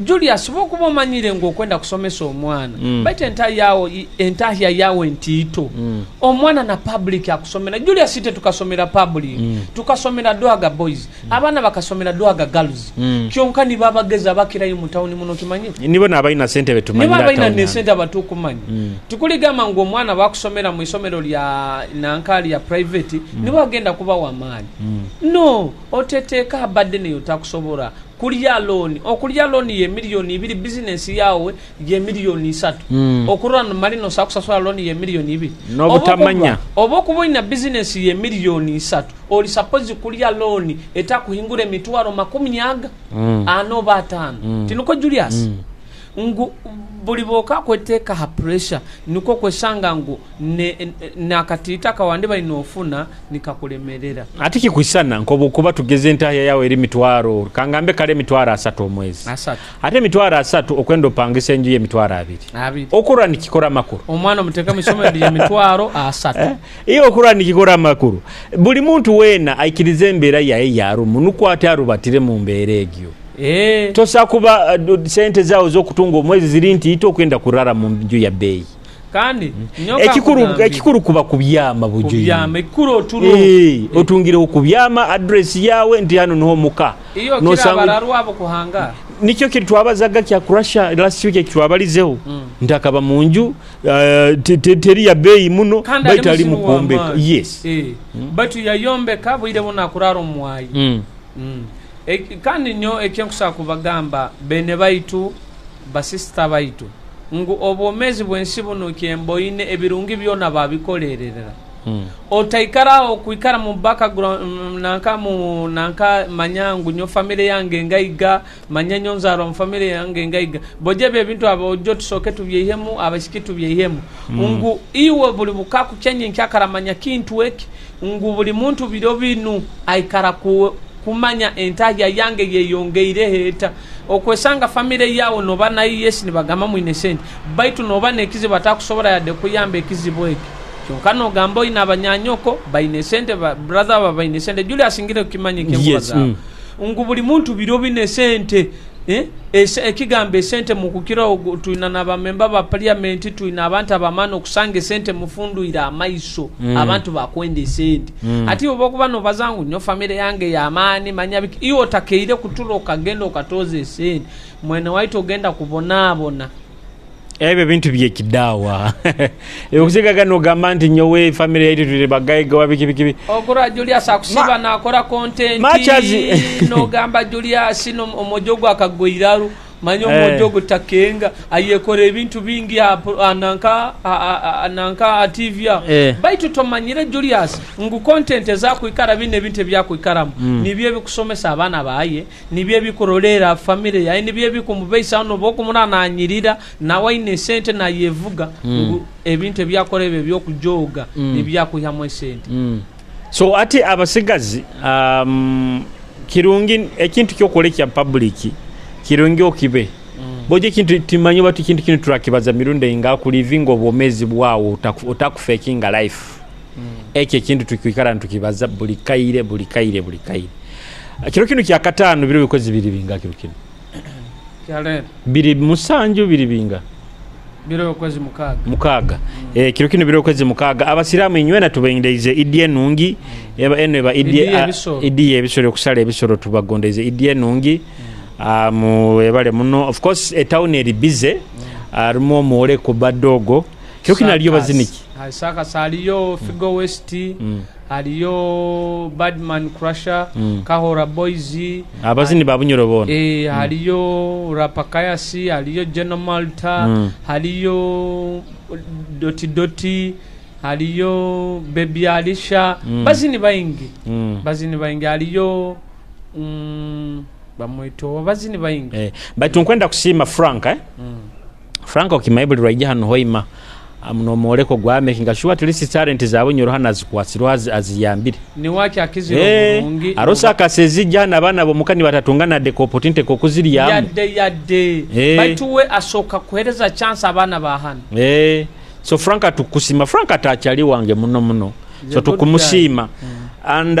Julius, bwokuba omanyire ngu okwenda kusomesa omwana, baitu entahya yawe ntiito, omwana na public akusomera. Julius, ite tukasomera public, tukasomera Dwaga Boys, abaana bakasomera Dwaga Girls, kyonka nibo abagezi abakirayo mu tawuni muno, okimanyire? Nibo n'abalina sente Nibo betumanyire abalina atawuni hanu. nesente abatukumanya. Tikuligamba ngu omwana bakusomera mu isomero lya nanka lya private nibo agenda kuba wamaani. No, oteteeka abadde neyo otakusobora kulya looni. Okulya looni ye 2 miliyoni, bizinesi yawe ye 3 miliyoni. Okurora mali nosobola kusasula looni ye 2 miliyoni. N'obutamanya. Oba okuba olina bizinesi ye 3 miliyoni, oli suppose kulya looni etakuhingura emitwaro makumi aga ana oba 50. Tiniko Julius? Ngu buli bwoka kweteeka ha pressure, nikwo kwesanga ngu nakatiita akawandi baina ofuna nikakulemerera. Ate kikwisana nkobukuba tugeze entahya yawe eri mitwaro, kangambe kale 30,000 omwezi. 30. Ate 30,000 okwenda opangisa enju ye 20,000. 20. Okurora nikikora amakuru. Omwana omuteeka mu isomero lya 30,000. Iyo okurora nikikora amakuru. Buli muntu weena aikiriza embeera yaye yarumu nukwo ate arubatire mu mbeera egyo. Tosa kuba sente zawe z'okutunga omwezi ziri ntiito okwenda kurara mu nju ya beeyi. Kandi nyoka nkugambire. Ekikuru kuba kubyama bujuyi. Kubyama ekikuru oturo. Otungireho kubyama, address yawe nti hano niho muka. Iyo kira abararwa abo kuhanga. Nikyo kiri twabazaga kya kurasha last week ekitwabalizeho. Nti akaba mu nju teri ya beeyi muno, kandi ali baitu ali muzini mukuombeka. w'amaani. Yes. Baitu yayombeka bwire buno akurara omwayi. Kandi nyo ekyenkusaba kubagamba bene baitu, basisita baitu, ngu obwomezi bw'ensi buno kyemboine ebirungi byona babikolererera. Otaikara okwikara mu background, nanka mu nanka manya ngu nyo family yange ngaiga, manya nyo nzarwa mu family yange ngaiga. Boje ebyo ebintu abojo tusooke tubyeihemu, abaishiki tubyeihemu. Ngu iwe buli bukakukyenye nkyakaramanya kintu eki, ngu buli muntu biro binu aikara kumanya entahya yange yeyongeireho eta. Okwesanga family yawe noba nayo, yes, nibagamba mwine sente, baitu noba nekizibu atakusobora yadde kuyamba ekizibu eki. Kyonka nogamba oyina abanyanyoko baine sente, ba brother ba baine sente. Julius, ngire kukimanya ekyenkubaza. Ngu buli muntu biro bine sente, ekigambo esente mukukira twina n'abamemba ba parliament, twina abantu abamaani, okusanga esente mufundwire amaiso. Abantu bakwenda esente. Ati oba okuba nobaza ngu nyo family yange yamaani, manya biki, iwe otakeire kutura okagenda okatoza esente, mwene waitu ogenda kubonaabona. Ebyo bintu byekidaawa okusigaga nogamba nti nyowe family yaitu tuli bagaiga wa biki biki biki. Ogura Julius akusiba nakora content. Nogamba Julius omojo gwe akagwa iraru, manya omojo gutakenga ayekora ebintu bingi nanka nanka TV aho. Baitu tomanyire Julius ngu content ezakwikara bino ebintu ebyakwikaramu nibyo ebikusomesa abaana baye, nibyo ebikurolera family yaye, nibyo ebikumubeisaho noba okumura nanyirira nawe aine esente nayevuga ngu ebintu ebyakora ebyo ebyokujoga nibyakwihamu esente. So ate abasigazi, kirungi ekintu kyokola ekya public kirungi okibe boja ekintu timanyi oba ekintu kino turakibaza mirundi einga kulivinga obwomezi bwawo otakufekinga life. Ekyo ekintu tukwikara nitukibaza buli kaire, buli kaire, buli kaire. Kiro kino kya katano, biro bikozi biri binga kiro kino? Kyalero? 27 biri binga? Biro okwezi 6. 6. Kiro kino biro okwezi 6. Abasiramu inywena tubendeize idi enungi. Eba eno eba idi. Idi y'ebisoro. Idi y'ebisoro, okusala ebisoro. Tubagondeize idi enungi. Mu ebale muno. Of course etawuni eri busy, harimu omwoleko badogo kiro kino aliyo baziniki. Circus haliyo Figo West, haliyo Badman Crusher, Kahora Boys. Abazini ba Bunyoro boona. Haliyo Rapakayasi, haliyo General Malta, haliyo Doti Doti, haliyo Baby Alisha. Bazini baingi. Bazini baingi haliyo bamwita bazini baingi. Baitu nkwenda kusiima Frank, eh? Frank okimaye buli lwaija hano hoima nomwoleko gwa making sure at least talent za Bunyoro hano azikwasirwe, aziyambire. Niwaki akizira obulungi. Arosa akasezijja hano abaana bomuka nibatatungana de opportunity kokuziryamu. Yadde yadde. Baitu we asooka kuhereza chance abaana ba hano. So Frank tukusima. Frank atakyali wange muno muno. The So good tukumusiima. guy. And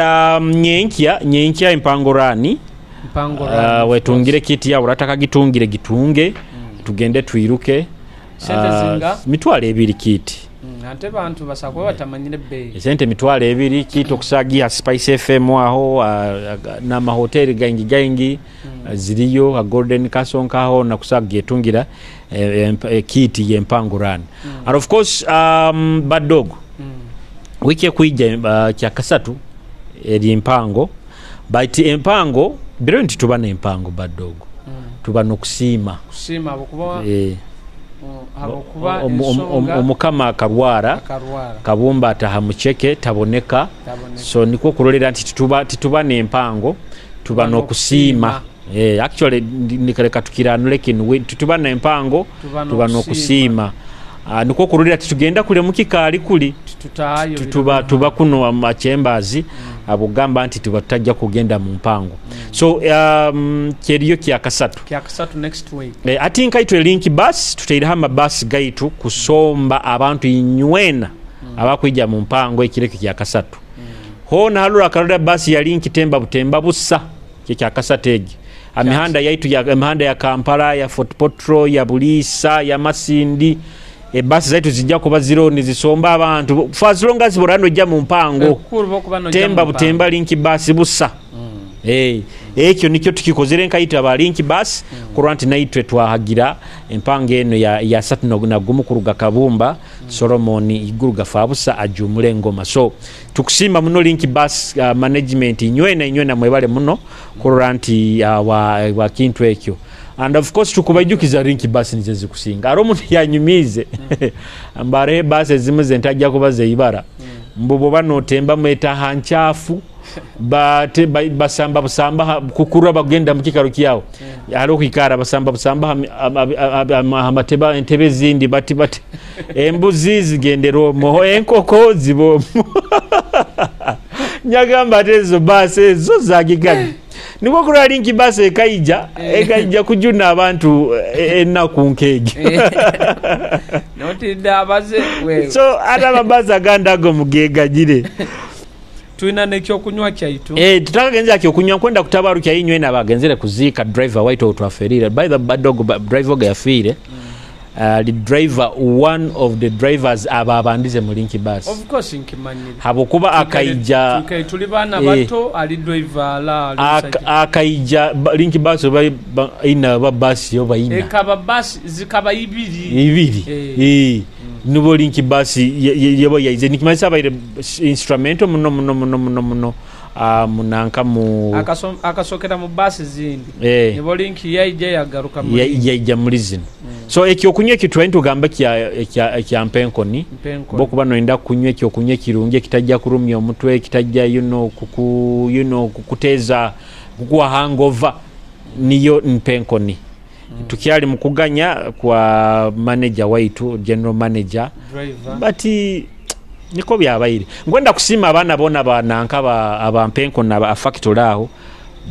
nyenkya nyenkya empangorani. Mpango run, of Wetungire course. Kit yawe, uratakagitungire gitunge, tugende twiruke. Sente zinga? 20,000 kit. Ate bantu basobola kuba batamanyire ebbeeyi. Esente 20,000 kit, okusagiha Spice FM aho, n'amahoteli gaingi gaingi, ziriyo a Golden Castle nkaho nakusaga getungira kit y'Empango Run. And of course, Bad Dog, wiki ekwija, kyakasatu eri empango, but empango biro nti tuba n'empango, Bad Dog, tuba n'okusiima. Kusiima habwokuba habwokuba ensonga Omukama akarwara. Akarwara. Kabumba ataha muceke, taboneka. Taboneka. So nikwo kurolera nti tituba n'empango, tuba Tuba n'okusiima. Actually nikaleka tukiranule kinu, tutuba n'empango, tuba tuba n'okusiima. Nikwo kurolera titugenda kule mukikaali kuli. Tutaayo. Tuba tuba kuno amachembazi abugamba nti tuba tutajja kugenda mu mpango. So kyeriyo kyakasatu. Kyakasatu, next week. Ati nkaitwe Link Bus tuteireho amabasi gaitu kusomba abantu inywena abakwija mu mpango ekireko kyakasatu. Hona halura akarora basi ya Link, temba butemba busa kyekyakasatu egi. Amihanda yaitu ya emihanda ya Kampala, ya Fort Portal, ya Buliisa, ya Masindi, ebasi zaitu zijja kuba ziro nizisomba abantu for as long as borano ojja mu mpango. Ekukuru bokuba nojja Temba mu mpango. butemba Link Bus busa. Ekyo nikyo tukikozere nkaita aba Link Bus, kulwa nti naitwe twahagira empango eno ya 31 kuruga Kabumba Solomon Iguru Gafabusa ajumule engoma. So tukusimba muno Link Bus management inywena inywena, mwebale muno kulwa nti wa kintu ekyo. And of course tukubaijukiza Link Bus nize zikusinga. Aro omuntu yanyumize mbare basi ezimu zentajja kuba zeibara, mbu bwoba notemba mwetaha nchafu, basamba busamba kukurwa bagenda mu kikaro kyawo, hariho kwikara basamba busamba amateba entebe ezindi bati bati embuzi zigendera omwo, enkoko ziba omwo. Nyagamba ate ezo baasi ezo zagigabye, nibwo kulwa Link Bus ekaija kujuna abantu ennaku nkeegyo. Notidde abaze wewe. So ate amabaasi agandi ago mugeganyire. Tulina nekyokunywa kyaitu. Tutakagenza kyokunywa, nkwenda kutabaruka inywe nabagenzere kuziika driver waitu otwaferire. By the Bad Dog, driver oga yafiire, the driver, one of the drivers aba abandize mu Link Bus. Of course nkimanyire. Habwokuba akaija Tukaire tuli baana bato, ali driver ala ali musajja. Akaija Link Bus oba ina ba bus oba ina. Ekaba basi zikaba ibiri. Ibiri. Nibo Link Bus yebo yaize, nikimanyisa abaire instrumental muno muno muno muno muno, munanka mu Akasokera mu basi zindi. Nibo Link yaija yagaruka muri Yaija muri zino. So ekyokunywa ekyo twali tugamba kya mpenkoni. Mpenkoni. Bokuba noyenda kunywa ekyokunywa ekirungi ekitajja kulumya omutwe, ekitajja kuku, kukuteza, kukuwa hangover, niyo mpenkoni. Tukyali mu kuganya kwa manager waitu, general manager, driver. But niko byabaire. Ngwenda kusiima abaana bona bananka abampenkoni aba factory aho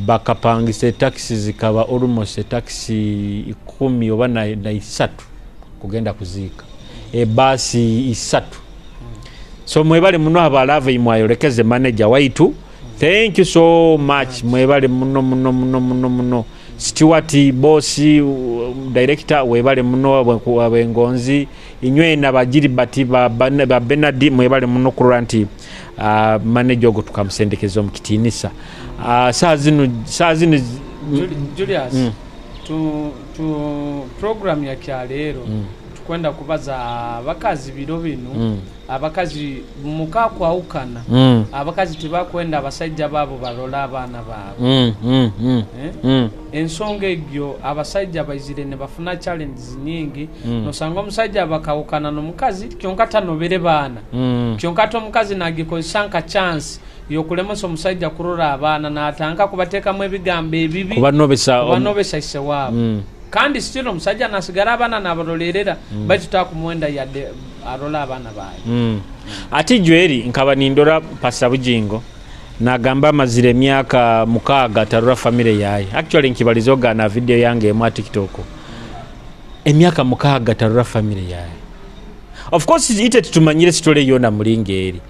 bakapangisa etaxi zikaba almost etaxi 10 oba na 3 kugenda kuziika, ebasi 3. So mwebale muno abalava imwayolekeze manager waitu, thank you so much, mwebale muno muno muno muno muno. Stewart boss, director, webale muno abengonzi inywena bagiri bati ba Bernard, mwebale muno kulwa nti manager ogo tukamusendekeza mu kitinisa. Saa zino Julius, tu program ya kyaleero tukwenda kubaza abakazi biro bino. Abakazi mukakwawukana, abakazi tebakwenda abasajja baabo balola abaana baabwe. Eh? Ensonga egyo abasajja baizire ne bafuna challenges nyingi. Nosanga omusajja bakawukana n'omukazi kyonka tanobere baana, kyonka ate omukazi nagikozesa nka chance yokulemesa omusajja kurora abaana, n'atanka kubateekamu ebigambo ebibi, kubanobesa kubanobesa ise waabwe. Kandi still omusajja nasigara abaana nabarolerera, baitu takumuwenda yadde arola abaana baye. Ati jweri nkaba nindora Pasa Bujingo nagamba amazire emyaka 6 tarora family yaye. Actually nkibalizoga na video yange emu TikTok, emyaka 6 tarora family yaye. Of course ite tutumanyire story yona mulinga eri.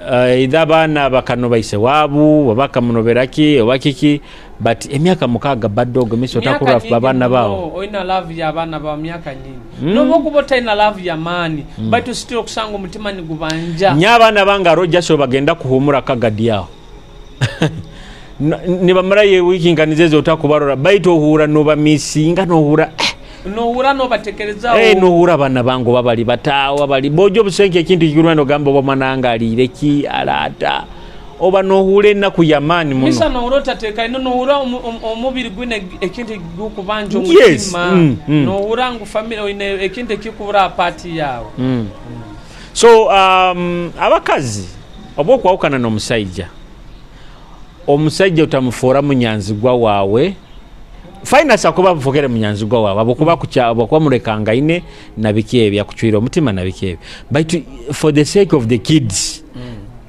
Either abaana bakanoba ise waabu oba bakamunoberaki oba kiki, but emyaka 6 badde ogwo misi Myaka otakurora nyingi abaana muno. Bawo. Oyina love y'abaana bawe myaka nyingi, noba okuba otalina love y'amaani, baitu still okusanga omutima nigubanja. Nye abaana bange arojaso bagenda kuhumura kagadi aho. Nibamarayo ewiiki nkanizezo otakubarora, baitu ohura nobamisinga, nohura Nohura nobatekerezaho. Nohura abaana bange oba bali bataawa bali bojo obusenke ekintu kigurwa nogamba oba omwana wange aliire ki alaata oba nohura enaku y'amaani muno. Misa nohura otateekaine, nohura omubiri gwine ekintu ekigukubanja omutima, nohura ngu family oyine ekintu ekikubura aha part yaawe. So abakazi oba okwawukana n'omusaija, omusaija otamufoora munyanzigwa waawe. Finance akuba amufokere munyanzigwa waawe habwokuba habwokuba murekangaine na biki ebi akucwire omutima na biki ebi, baitu for the sake of the kids,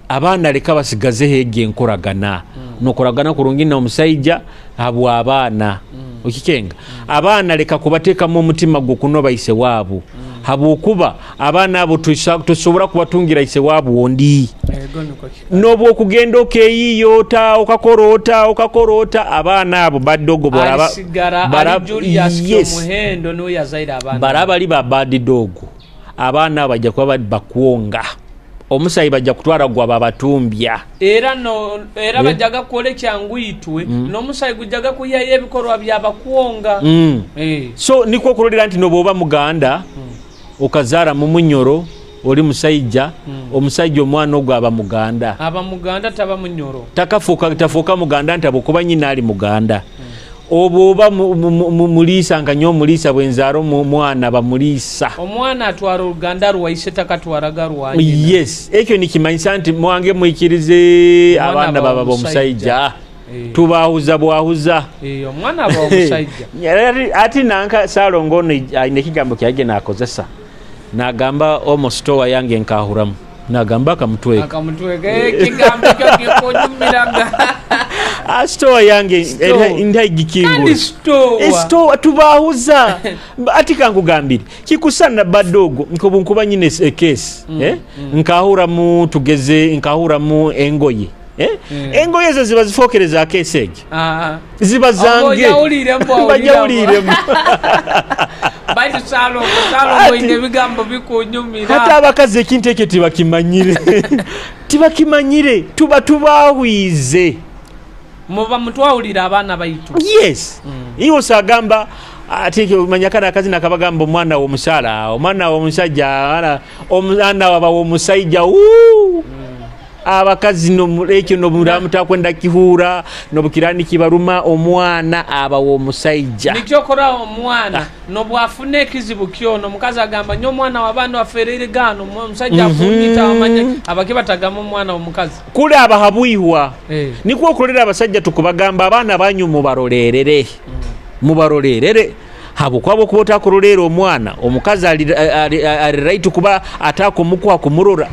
abaana leka basigazeho egi enkoragana, nokoragana kurungi n'omusaija habw'abaana. Okikenga abaana leka kubateekamu omutima gw'okunoba ise waabo, habwokuba abaana abo tusobora kubatungira ise waabo ondi. Ego niko kikali. Nobu okugenda okeyiiya ota okakora ota okakora ota, abaana abo badogo boraba Alisigara ali Julius Kyomuhendo niwe yazaire abaana baraba abo. Bali ba bad dog, abaana abo bajja kuba bakwonga omusayi, bajja kutwara gwa babatumbya. Era no era bajaga kukora ekyangu itwe n'omusayi gujaga kwihayo ebikorwa byabakwonga. So nikwo okurolera nti noba muganda okazaara mu munyoro oli musaija, omusaija omwana ogwo aba muganda. Aba muganda, taba munyoro. Takafuuka, tafuuka muganda nti habwokuba nyina ali muganda. Obwo oba muliisa nka nyowe omuliisa bwenzaara omwana bamuliisa. Omwana atwara oruganda rwa ise, takatwaraga rwa nyina. Yes, ekyo nikimanyisa nti mwange mwikirize Omwana abaana aba baba omusaija. bomusaija. Tubahuza bwahuza. Omwana aba omusaija. Ati nanka Salongo ono aine ekigambo kyage nakozesa, nagamba omo store yange nkahuramu, nagamba akamutweka. Akamutweka, ekigambo ekyo kikunyumiraga. Store yange Store. ndaigikingura. Kandi store. Store tubahuza. Ati kankugambire kikusana badogo nkobu nkuba nyine ekesi, eh? Nkahuramu tugeze nkahuramu engoye, eh? Engoye ezo ziba zifokereza akesi egyo. Ziba zange. Ojawuliremu. Bajawuliremu. Baitu Salongo, Salongo oyine ebigambo bikunyumira. Hati abakazi ekintu ekyo tibakimanyire, tibakimanyire, tuba tubahwize. Muba mutwawulira abaana baitu. Yes, iwe osagamba ati manya kana akazina akabagamba omwana w'omusaala, omwana w'omusajja, omwana waba w'omusaija. Abakazi ekyo noburamu takwenda kihuura nobukirani kibaruma, omwana aba w'omusaija. Nikyokora omwana nobwafuna ekizibu kyona, omukazi agamba nyo omwana w'abandi wafereire gano omusajja akunyita, amanya abaki batagamba omwana w'omukazi. Kule abahabwihwa. Nikwo okurolera abasajja tukubagamba abaana banyu mubarolerere, mubarolerere, habwokuba bwokuba otakurolera omwana, omukazi ali right kuba atakumukuha kumurora.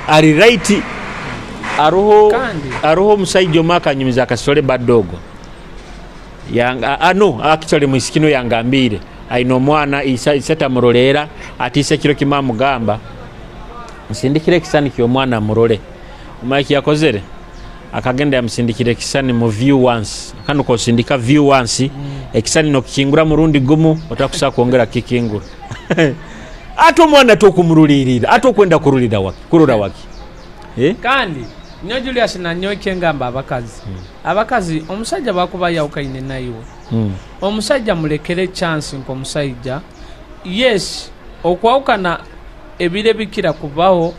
Ali right aroho. Kandi Aroho omusaija omwe akanyumiza akasole badogo. No actually mwisikino yangambire aine omwana isa ise tamurolera, ati ise kiro kimwe amugamba nsindikire ekisani ky'omwana murole. Omanyi kiyakozere, akagenda yamusindikira ekisani mu view once. Kanu kosindika view once, ekisani nokikingura murundi gumu, otakusa kwongera kikingura. Ate omwana tokumurulirira, ate okwenda kurulira waki, kurora waki, eh? Kandi nyo Julius nanyo ekyengamba abakazi, abakazi omusajja bwakuba yawukaine naiwe, omusajja mulekere chance nk'omusajja. Yes, okwawukana ebiro ebikira kubaho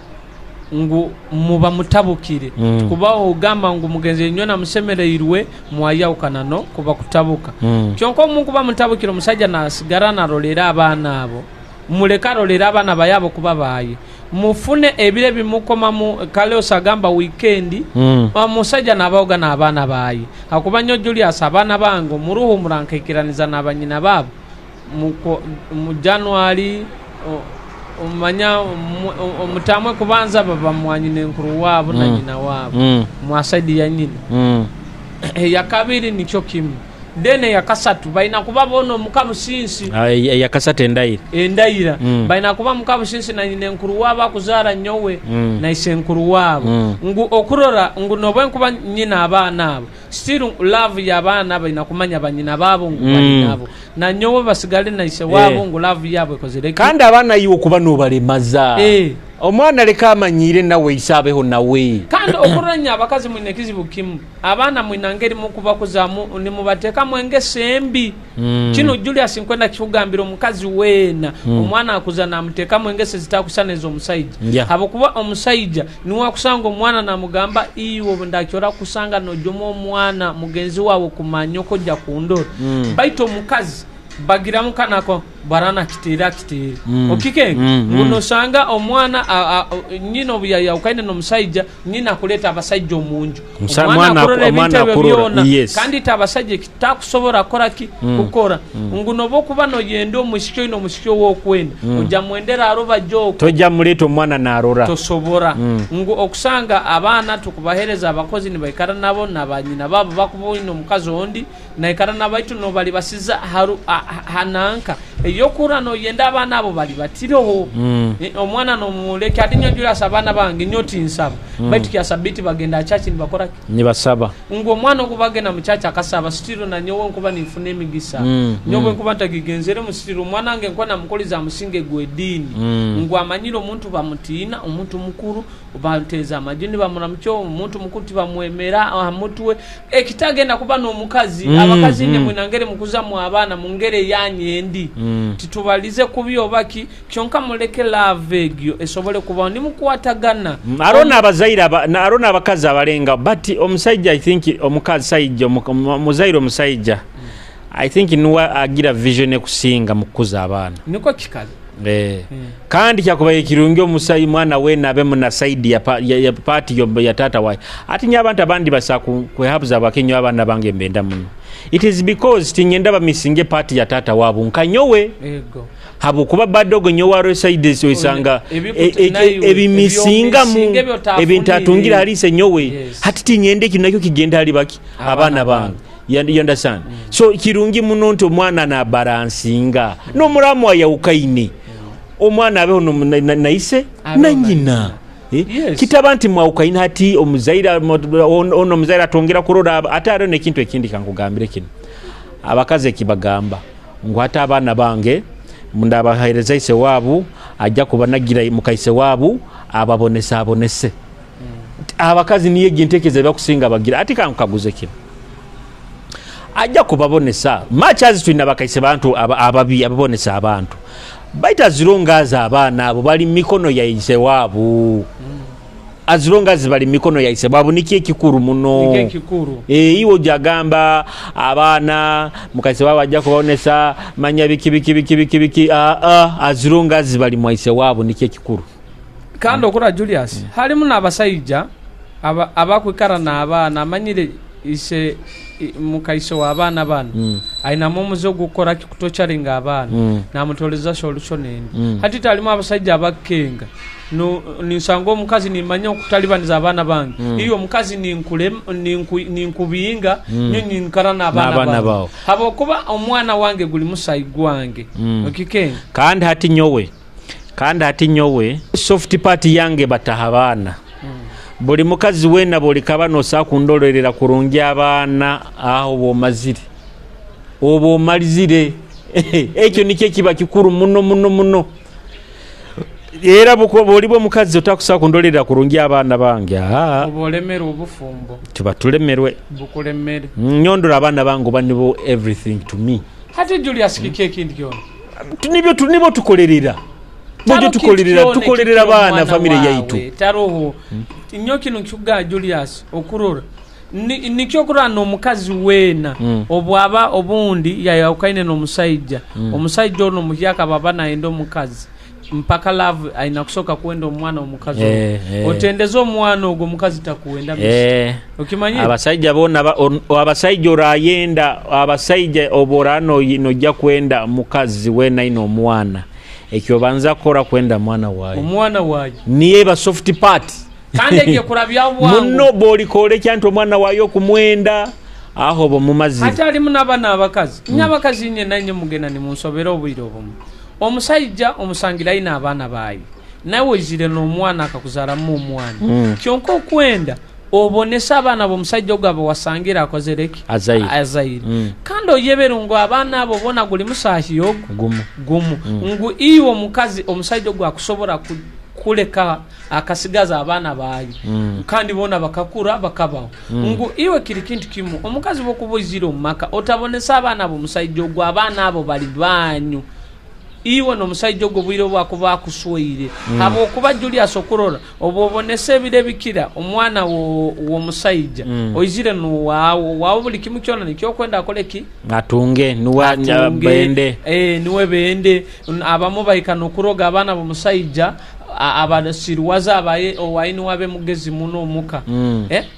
ngu muba mutabukire. Kuba ogamba ngu mugenzi nywe namusemereirwe mwayawukana, no kuba kutabuka. Kyonka omunkuba mutabukire, omusajja nasigara narolera abaana abo, muleke arolere abaana bayabo kuba baye. Mufune ebiro ebimukomamu, kale osagamba weekend, omusajja nabaoga n'abaana baye. Hakuba nyo Julius abaana bange omuruhumura nkaikiraniza n'abanyina baabo mu January, omanya omutamwe kubanza baba mwanyina enkuru waabo na nyina waabo, mwasaidi ya nyina. Eyakabiri nikyo kimu. Then eyakasatu balina kuba bona omukabusinsi. Eyakasatu endayira. Endayira. Balina kuba mukabusinsi na nyina enkuru waabo akuzaara nyowe na isenkuru waabo. Ngu okurora ngu nobwenkuba nyina abaana abo, still love y'abaana balina kumanya banyina baabo ngu bali nabo. Na nyowe basigale na ise waabo ngu love yaabo ekozire ki? Kandi abaana iwe okuba nobalemaza. Omwana leka amanyiire nawe ise abeho nawe. Kandi okurora inywe abakazi mwine ekizibu kimu. Abaana mwina ngeri mukubakuzamu nimubatekamu engeso embi. Kinu Julius nkwenda kikugambira omukazi weena omwana akuza namutekamu engeso ezitakusana ez'omusaija. Habwokuba omusaija niwe akusanga omwana namugamba iwe obundakyora kukusanga nojoma omwana mugenzi wawe kumanya okoja kundora. Baitu omukazi bagiramu kanu ako barana akiteere akiteere. Okikenga ngu nosanga omwana nyina obuyayaukaine n'omusaija nyina akuleeta abasaija omunju. Omwana akurora ebintu ebyo byona kandi ite abasaija ekitakusobora kukora ki? Kukora. Ngu nobu okuba noyenda omwisiki oine omwisiki owokwenda, oja mwendera arubaja okwo. Toja muleeta omwana narora. Tosobora. Ngu okusanga abaana tukubahereza abakozi nibaikara nabo na banyina babo bakuba oine omukazi ondi naikara nabo baitu nobalibasiza ha nanka eyokura noyenda abaana abo balibatireho. Omwana nomuleka ati nyowe Julius abaana bange nyowe tinsaba baitu kya sabiti bagenda aha church nibakora ki? Nibasaba. Ngu omwana ogu bagenda mu church akasaba still nanyowe nkuba ninfuna emigisa. Nyowe bwenkuba ntagigenzeremu still omwana wange nkuba namukolize aha musinge gw'ediini. Ngu amanyire omuntu bamutiina, omuntu mukuru banteeza amaju nibamuramukya, omuntu mukuru tibamwemera aha mutwe. Ekitagenda kuba n'omukazi, abakazi inywe mwine ngeri mukuzamu abaana mu ngeri eyanyu endi. Titubalize kubi oba ki, kyonka muleke love egyo esobole kubaho nimukwatagana. Haroho n'abazaire haroho n'abakazi abalengaho but omusaija I think omukasaija omuzaire omusaija I think nuwe agira vision ekusinga mu kukuza abaana. Nikwo kikali. Kandi kyakubaire kirungi omusai mwana weena abemu na side ya ya part ya taata waye. Ati nyowe abantu abandi basaa kwehabuza bake nyowe abaana bange mbenda muno. It is because tinyenda bamisinge part ya taata wabu nka nyowe. Habwokuba bado ogwo nyowe aroho side osanga ebimisingamu ebintatungire hali ise nyowe. Hati tinyenda ekyo nakyo kigende hali baki? Abaana bange. You understand? So kirungi muno nti omwana nabalansinga nomuramu ayawukaine omwana abeho na ise na nyina. Kitaba nti mwawukaine hati omuzaire ono omuzaire atongera kurora ate hariho nekintu ekindi kankugambire kinu. Abakazi ekibagamba ngu hati abaana bange ndabahereza ise wabu ajja kubanagira mukaise wabu ababonese abonese. Abakazi niyo egyo entekereza ebakusinga bagira. Ati kankukaguze kinu. Ajja kubabonesa. Much as twina bakaise bantu ababi ababonesa abantu. Baitu azirongaaza abaana abo bali mikono ya ise wabu. Azirongaaza bali mikono ya ise wabu nikyo ekikuru muno. Nikyo ekikuru. Iwe ojagamba abaana mukaise wabu ajja kubabonesa manya biki biki biki biki biki. Azirongaaza bali mwa ise wabu nikyo ekikuru. Kandi okura Julius, halimu n'abasaija abakwikara n'abaana amanyire ise mukaise w'abaana bano ainamu omuze ogw'okukora ki? Kutocharinga abaana namutoleza solution endi. Hati talimu abasaija abakenga ninsanga omukazi nimanya okutalibaniza abaana bange iwe omukazi ninkubinga nyo ninkara n'abaana bawe habwokuba omwana wange guli musayi gwange. Okikenga. Kandi hati nyowe soft part yange bataha abaana. Buli mukazi wena buli kaba nosa kundolorera kurungi abaana aho bomazire. Obo omalizire. Ekyo nikyo kiba kikuru muno muno muno. Era buli bwo mukazi otakusa kundolera kurungi abaana bange. Obo olemerwe obufumbo. Tuba tulemerwe. Bukulemere. Nyondora abaana bange banibo everything to me. Hati Julius kiki ekindi kyona? Nibo tukolerera. Bojo tukolerera abaana family yaitu. Taroho. Nyo kino kikuga Julius okurora. Nikyo okurora n'omukazi weena obwaba obundi yayawukaine n'omusaija. Omusaija ono muhyaka baba nayenda omukazi. Mpaka love aina kusoka kwenda omwana omukazi. Otendeza omwana ogwo omukazi takuwenda misi. Okimanyire? Abasaija bona abasaija orayenda abasaija oborano nojja kwenda mukazi weena ino omwana. Ekyo banza kora kwenda mwana wayo. Omwana wayo. Niye ba soft part. Kandi ekyo kurabya bwangu. Muno boli kole kyantu omwana wayo kumwenda. Aho oba omumazire. Hati harimu n'abana abakazi. Inye abakazi inye nainye mugenda nimunsobera obwire obumu. Omusaija omusangire aine abaana baaye, naiwe oizire n'omwana akakuzaaramu omwana. Kyonka okwenda obonese abaana b'omusaija ogu abu wasangire akozere ki? Azaire. Azaire. Kandi oyebere ngu abaana abo boona guri musaahi ogu? Gumu. Gumu. Ngu iwe omukazi omusaija ogu akusobora kuleka akasigaza abaana baayo kandi boona bakakura bakabaho. Ngu iwe kiri kintu kimu, omukazi bw'okuba oizire omu maka otabonesa abaana b'omusaija ogwo, abaana abo bali baanyu. Iwe n'omusaija ogwo obwire obu akuba akusweire. Habw'okuba Julius okurora, obu obonesa ebiro ebikira omwana w'omusaija, oizire n'owaawe, owaawe buli kimu kyona nikyo okwenda akole ki? Atunge, nuwe Atunge, bende. Nuwe bende. Abamu bahika n'okuroga abaana b'omusaija abasiriwaza abaye owaye niwe abe mugezi muno omuka.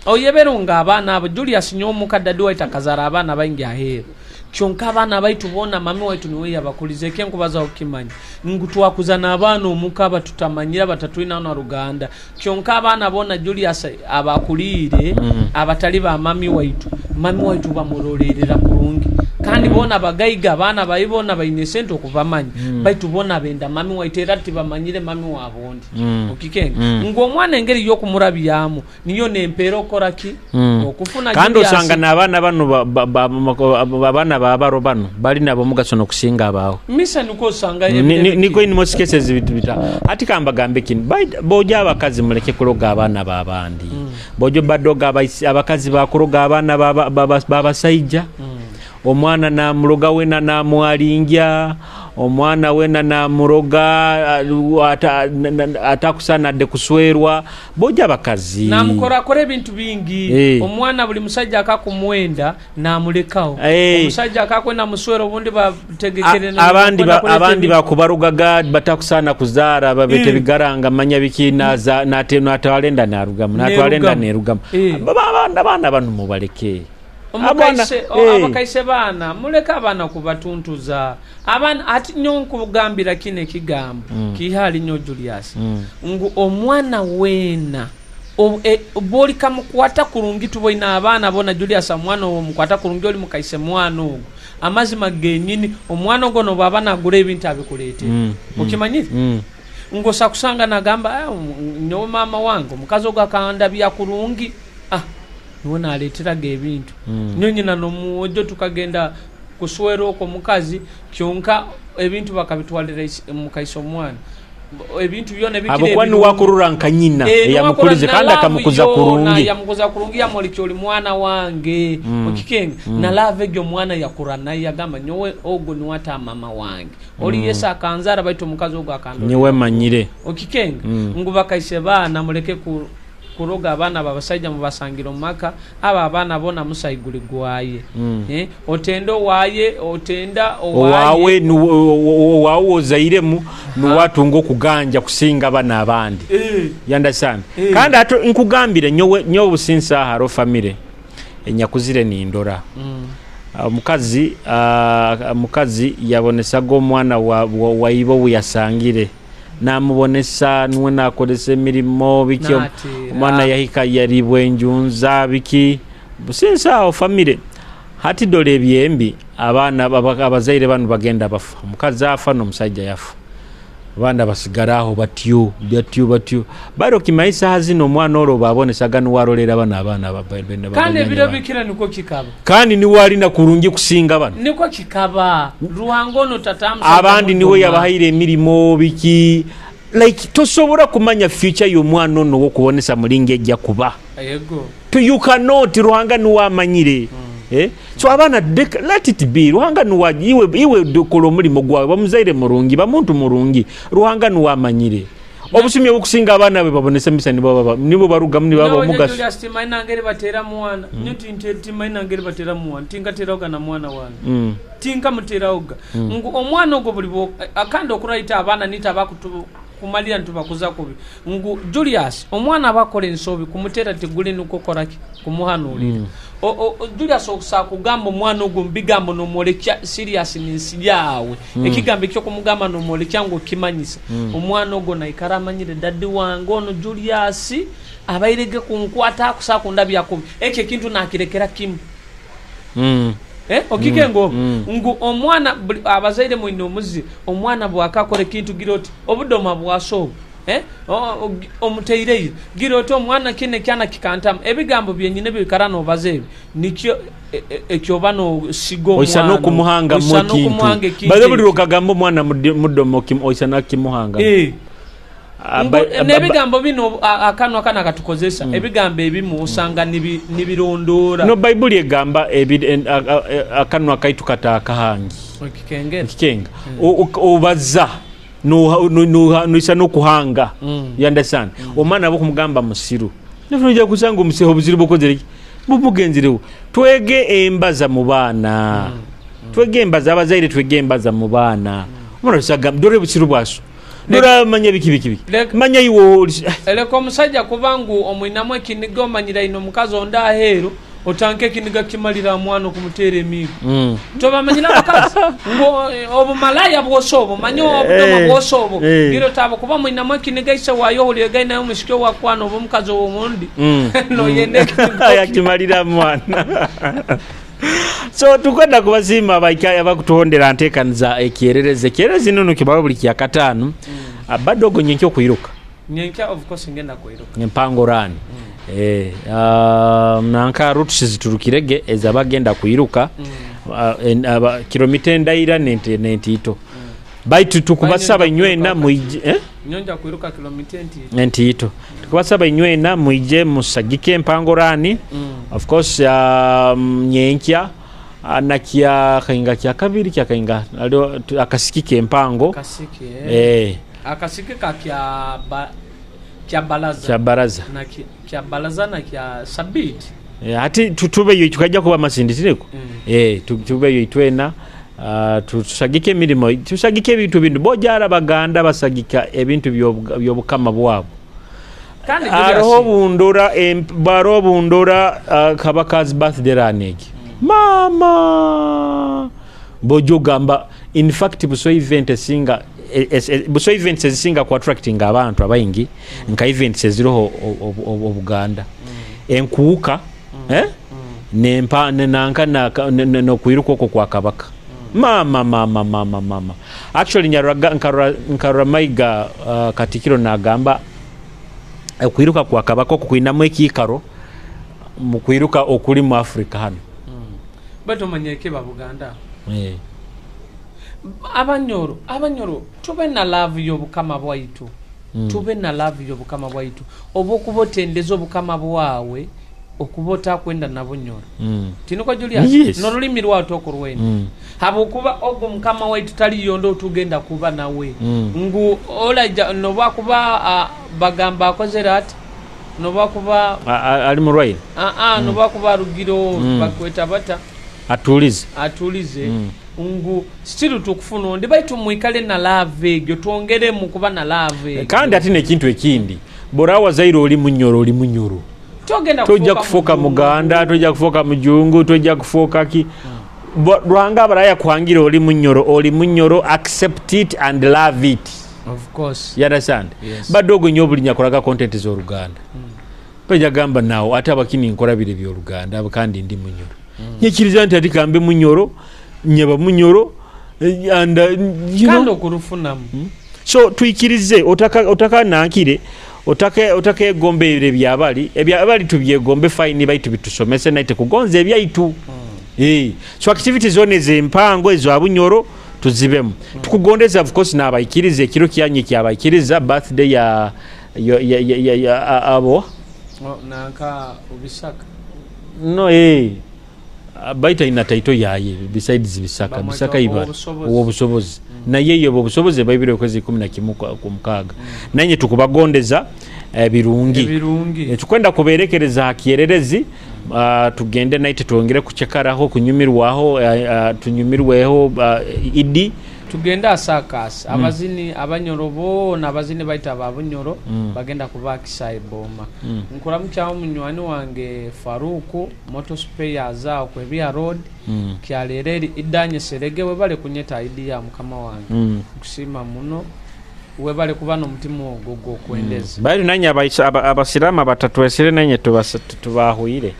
Oyebere nga abaana abo, Julius nyowe omuka dadi waitu akazara abaana baingi aheeru. Kyonka abaana baitu boona mami waitu niwe yabakulize. Ekyenkubazaho okimanye ngu twakuza n'abaana omuka abatutamanyire abatatwinaho na ruganda. Kyonka abaana boona Julius abakuliire abatali ba mami waitu, mami waitu bamurolerera kurungi. Kandi boona bagaiga, abaana baye boona baine esente okubamanya. Baitu boona benda mami waitu era tibamanyire mami waabo ondi. Okikenga ngu omwana engeri y'okumurabyamu niyo n'empeera okukora ki? Okufuna Kandi Julius. osanga n'abaana banu abaana ba baro banu bali n'ab'omugaso n'okusinga abaawe. Misa nikwo osanga ebiro Nikwo ebikira. in most cases bita. Hati kambagambe kinu, bojo abakazi muleke kuloga abaana b'abandi. Bojo badoga abakazi bakuroga abaana b'abasaija. Omwana namuloga wena namwaringya, omwana wena namuroga atakusana adde kuswerwa. Bojo abakazi. Namukorakora ebintu bingi. Omwana buli musaija akakumwenda namulekagho. Omusaija akakwenda muswere obundi bategekere Abandi abandi bakubarogaga batakusaana kuzaara babeta ebigaranga manya biki natwara enda narugamu natwara enda nerugamu. Abaana banu mubaleke. Abakaise baana muleke abaana kubatuntuza. Abaana ati nyowe nkugambira kino ekigambo kiihaali nyo Julius ngu omwana weena bwolikamukwata kurungi tuboine abaana bona Julius omwana owomukwata kurungi oli mukaise mwana ogwo amazima genyini omwana ogwo nobwaba nagura ebintu abikuletera okimanyire ngu osobola kusanga nagamba nyowe maama wange omukazi ogwo akandabya kurungi niwe naleteraga ebintu nyowe nyina nomwojo tukagenda kuswera okwo omukazi kyonka ebintu bakabitwalira mukaise omwana ebintu byona ebikira Habwokuba niwe ebirungi. akurora nka nyina Niwe akura eyamukulize na kandi love akamukuza yoona kurungi. yamukuza kurungi yamwolekya oli mwana wange okikenga na love egyo omwana yakura nayo yagamba nyowe ogwo niwe ata mama wange oli Yesu akanzara baitu omukazi ogwo akandolera Nyowe manyire. Okikenga ngu bakaise baana muleke kuroga abaana babasaija mubasangire omu maka abo abaana bona musayi guli gwaye. Otenda owaye, otenda Owaawe owaye. Owaawe wozairemu nuwe atunga okuganja kusinga bano abandi. You understand? Kandi ate nkugambire nyowe nyowe businsa haro family enyakuzire nindora. Omukazi omukazi yabonesaga omwana waibe obu yasangire. Namubonesa nuwe nakozesa emirimo biki omwana yahika yaribwa enjunza biki businsa aho family. Hati dora ebyembi abaana abazaire banu bagenda bafa. Omukazi afa n'omusaija yafa. Abaana basigara aho batyo batyo batyo. Baro kimanyi saha zino omwana oro babonesaga nuwe arolera bano abaana Kandi ebiro bikira nikwo kikaba. Kandi niwe alina kurungi kusinga bano. Nikwo kikaba. Ruhanga ono tata musaija Abandi niwe mudoma. yabahaire emirimo biki like tosobora kumanya future y'omwana ono wokubonesa mulinga ejja kuba. Yego. You cannot. Ruhanga niwe amanyire. So abaana let it be. Ruhanga niwe iwe kola omulimo gwawe, bamuzaire murungi, bamuntu murungi. Ruhanga niwe amanyire. Obusumi obukusinga abaana be babonesa emisa nibo barugamu nibaba Nyowe omugaso. Julius timanyi nangeri batera mwana. Nyowe timanyi nangeri batera mwana. Tinkaterauga na mwana wange. Tinkamuteraoga. Ngu omwana ogwo buli kandi okuraita abaana nita abakumalira nitubakuza kubi. Ngu Julius omwana abakora ensobi kumutera tiguli nikwo koraki kumuhanulira. Julius okusa kugamba omwana ogwo mubigambo nomwolekya seriousness yawe. Ekigambo ekyo kumugamba nomwolekya ngu okimanyisa. Omwana ogwo naikara amanyire dadi wange ono Julius abairege kunkwata akusa kundabya kubi. Ekyo ekintu nakirekera kimu. Okikenga ngu omwana abazaire mwine omuzi, omwana bwakakora ekintu gira oti obudoma bwaso omuteireire gira oti omwana kino ekyana kikantamu. Ebigambo byenyine byoikara nobaza ebi nikyo ekyoba nosiga omwana, oisa n'okumuhangamu ekintu. Baze buli lwokagamba omwana mudomo oisa nakimuhangamu. N'ebigambo bino akanwa kana katukozesa, ebigambo ebimu osanga nibirondora. No Baibuli egamba akanwa kaitu katakahangi. Okikenga. Obaza noisa n'okuhanga. You understand? Omwana abo kumugamba musiru. Nifuna kusanga omusiru obuziru bukozere ki? Bumugenzirewo. Twege embaza mu baana. Twege embaza abazaire, twege embaza mu baana. Omwana osagamba dore busiru bwaso. Dora manya biki biki biki. Manya iwo eleko omusajja kubangu omwinamu ekiniga omanyira ino omukazi onda aheeru otanke ekiniga kimalira mwana okumuteera emiigo. Tobamanyira abakazi ngu obumalaya bwosobo manya obudoma bwosobo giro tabo kuba mwinamu ekiniga ise wayo ohulire gai nayo omushiki owakwana oba omukazi ow'omundi noyenda ekiniga yakimalira mwana. So tukwenda kubasiima abaikaya abakutuhondera nteekaniza ekyererezi. Ekyererezi nunu kibaho buli kya kataano. Badogo nyenkya okwiruka. Nyenkya of course ngenda kwiruka. Empango rani. Nanka routes ziturukirege ezabagenda kwiruka. Kilomita endaira nentito. Baitu tukubasaba inywena muije nyonja kwiruka kilomita entito. Tukubasaba inywena muije musagike empango rani. Of course nyenkya na kya kainga kya kabiri kya kainga akasikike empango. Akasiki akasiki ka kya baraza. Kya baraza. Na kya baraza na kya sabiti. Ati tutubeyo tukajja kuba masindisireko. Tutubeyo itwena tusagike emirimo, tusagike ebintu bintu bojara baganda basagika ebintu byobukama bwabo. Aroho bundora baro bundora Kabaka's birthday ranegi. Mama bojo gamba in fact buso event esinga buso events ezisinga ku attracting abantu abaingi nka events eziroho obuganda. Enkuuka nempa nanka nokwiruka okwo kwa Kabaka. Mama mama mama mama. Actually nyaraga nkarora Mayiga Katikiro nagamba okwiruka kwa Kabaka okukwinamu ekikaro mu kwiruka okuli mu Africa hano. Bato manyeke ba Buganda. Abanyoro tube na love y'obukama bwaitu. Tube na love y'obukama bwaitu. Obokubotendeza obukama bwawe okubota kwenda na Bunyoro. Tinuko Julius. Yes. N'olulimi lwato okurwenda. Habokuba ogwo mukama waitu taliyondo tugenda kuba nawe. Ngu olaja noba kuba bagamba akozera ati noba kuba ali murwaire. Noba kuba rugiro bakweta bata atulize. Ngu still tukufuna ondi baitu mwikale na love egyo twongere mu kuba na love egyo. Kandi ati n'ekintu ekindi bora wazaire oli Munyoro oli Munyoro. Tojja kufuuka Muganda, tojja kufuuka Mujungu, tojja kufuuka ki. Rwanga abaraya kuhangira oli Munyoro, accept it and love it. Of course. You understand? Yes. Badogo nyo buli nyakoraga content z'Oluganda. Peja gamba nawo ate abakini nkora bire by'Oluganda kandi ndi Munyoro. Nyekiriza nti ati kambe Munyoro, nyaba Munyoro and you know. Kandi okurufunamu. So tuikirize otaka nankire otake gombe ebire byabali ebyabali tubyegombe fine baitu bitusomese naite kugonza ebyaitu. So activities zone zempango ezo abunyoro tuzibemu. Tukugondeza of course n'abaikiriza ekiro kyanye kyabaikiriza birthday ya abo nanka ubisaka. No baita ina taito yaye besides bisaka bisaka iba obusobozi. Naye yo obusobozi baibire okwezi 11 ku mukaaga. Nanye tukubagondeza birungi. Tukwenda kuberekereza hakiererezi tugende naite tuongere kuchekaraho kunyumirwaho tunyumirweho idi tugenda asakasi abazini abanyoro bona abazini baita ababunyoro bagenda kubakisa eboma. Nkuramukyaho munywani wange Faruku motor spare zao kwebia road kyalereri idanye serege webale kunyeta idi ya mukama wange. Nkusima muno webale kuba n'omutima ogwo gw'okwendeza. Bali nanye abasirama batatwesire nanye tubahuire.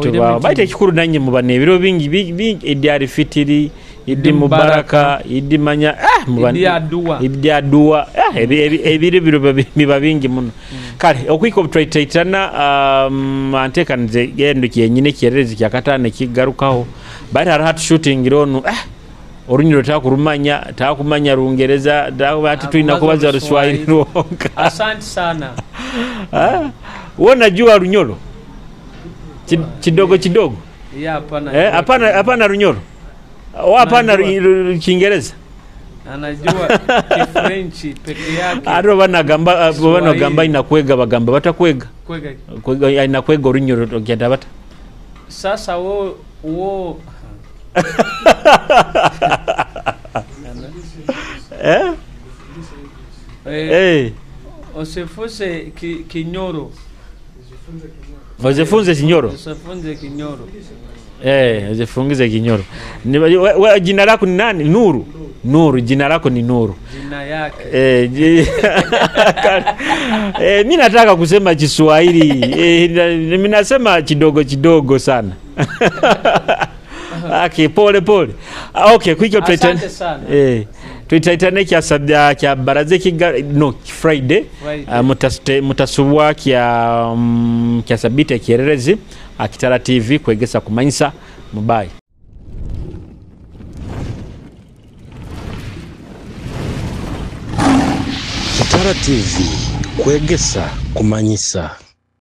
Tubaho baitu ekikuru nanye muba n'ebiro bingi bingi Idi Alfitiri, Idi Mubaraka, Idi manya muba Idi Aduwa. Idi Aduwa, ebiro biro biba bingi muno. Kale okwika obutwaitaitana anteekanize gendo kyenyini ekyererezi kyakataano ekigarukaho, baitu hariho hatushutingira onu orunyoro takurumanya, takumanya Rungereza, ati tulina kubaza Ruswahili rwonka. Asante sana. Wewe unajua Runyoro? Kidogo kidogo. Ya, hapana. Hapana, hapana Runyoro. Hapana Kiingereza. Anajua Kifrenchi peke yake. Aro banagamba banagamba inakwega bagamba batakwega. Kwega. Kwega inakwega Runyoro ogenda bata. Sasa wo Usifuse kinyoro. Usifunze kinyoro. Usifunze kinyoro. Usifungize kinyoro. Jina lako ni nani? Nuru. Nuru, jina lako ni Nuru. Jina yake. Mimi nataka kusema Kiswahili. Mimi nasema kidogo kidogo sana. Okay, pole pole. Okay, kwikyo tuitane. Tuitaitane kya sabya kya baraze kiga no Friday. Mutasubwa kya sabite kyererezi Akitara TV kwegesa kumanyisa mubai. Kitara TV kwegesa kumanyisa.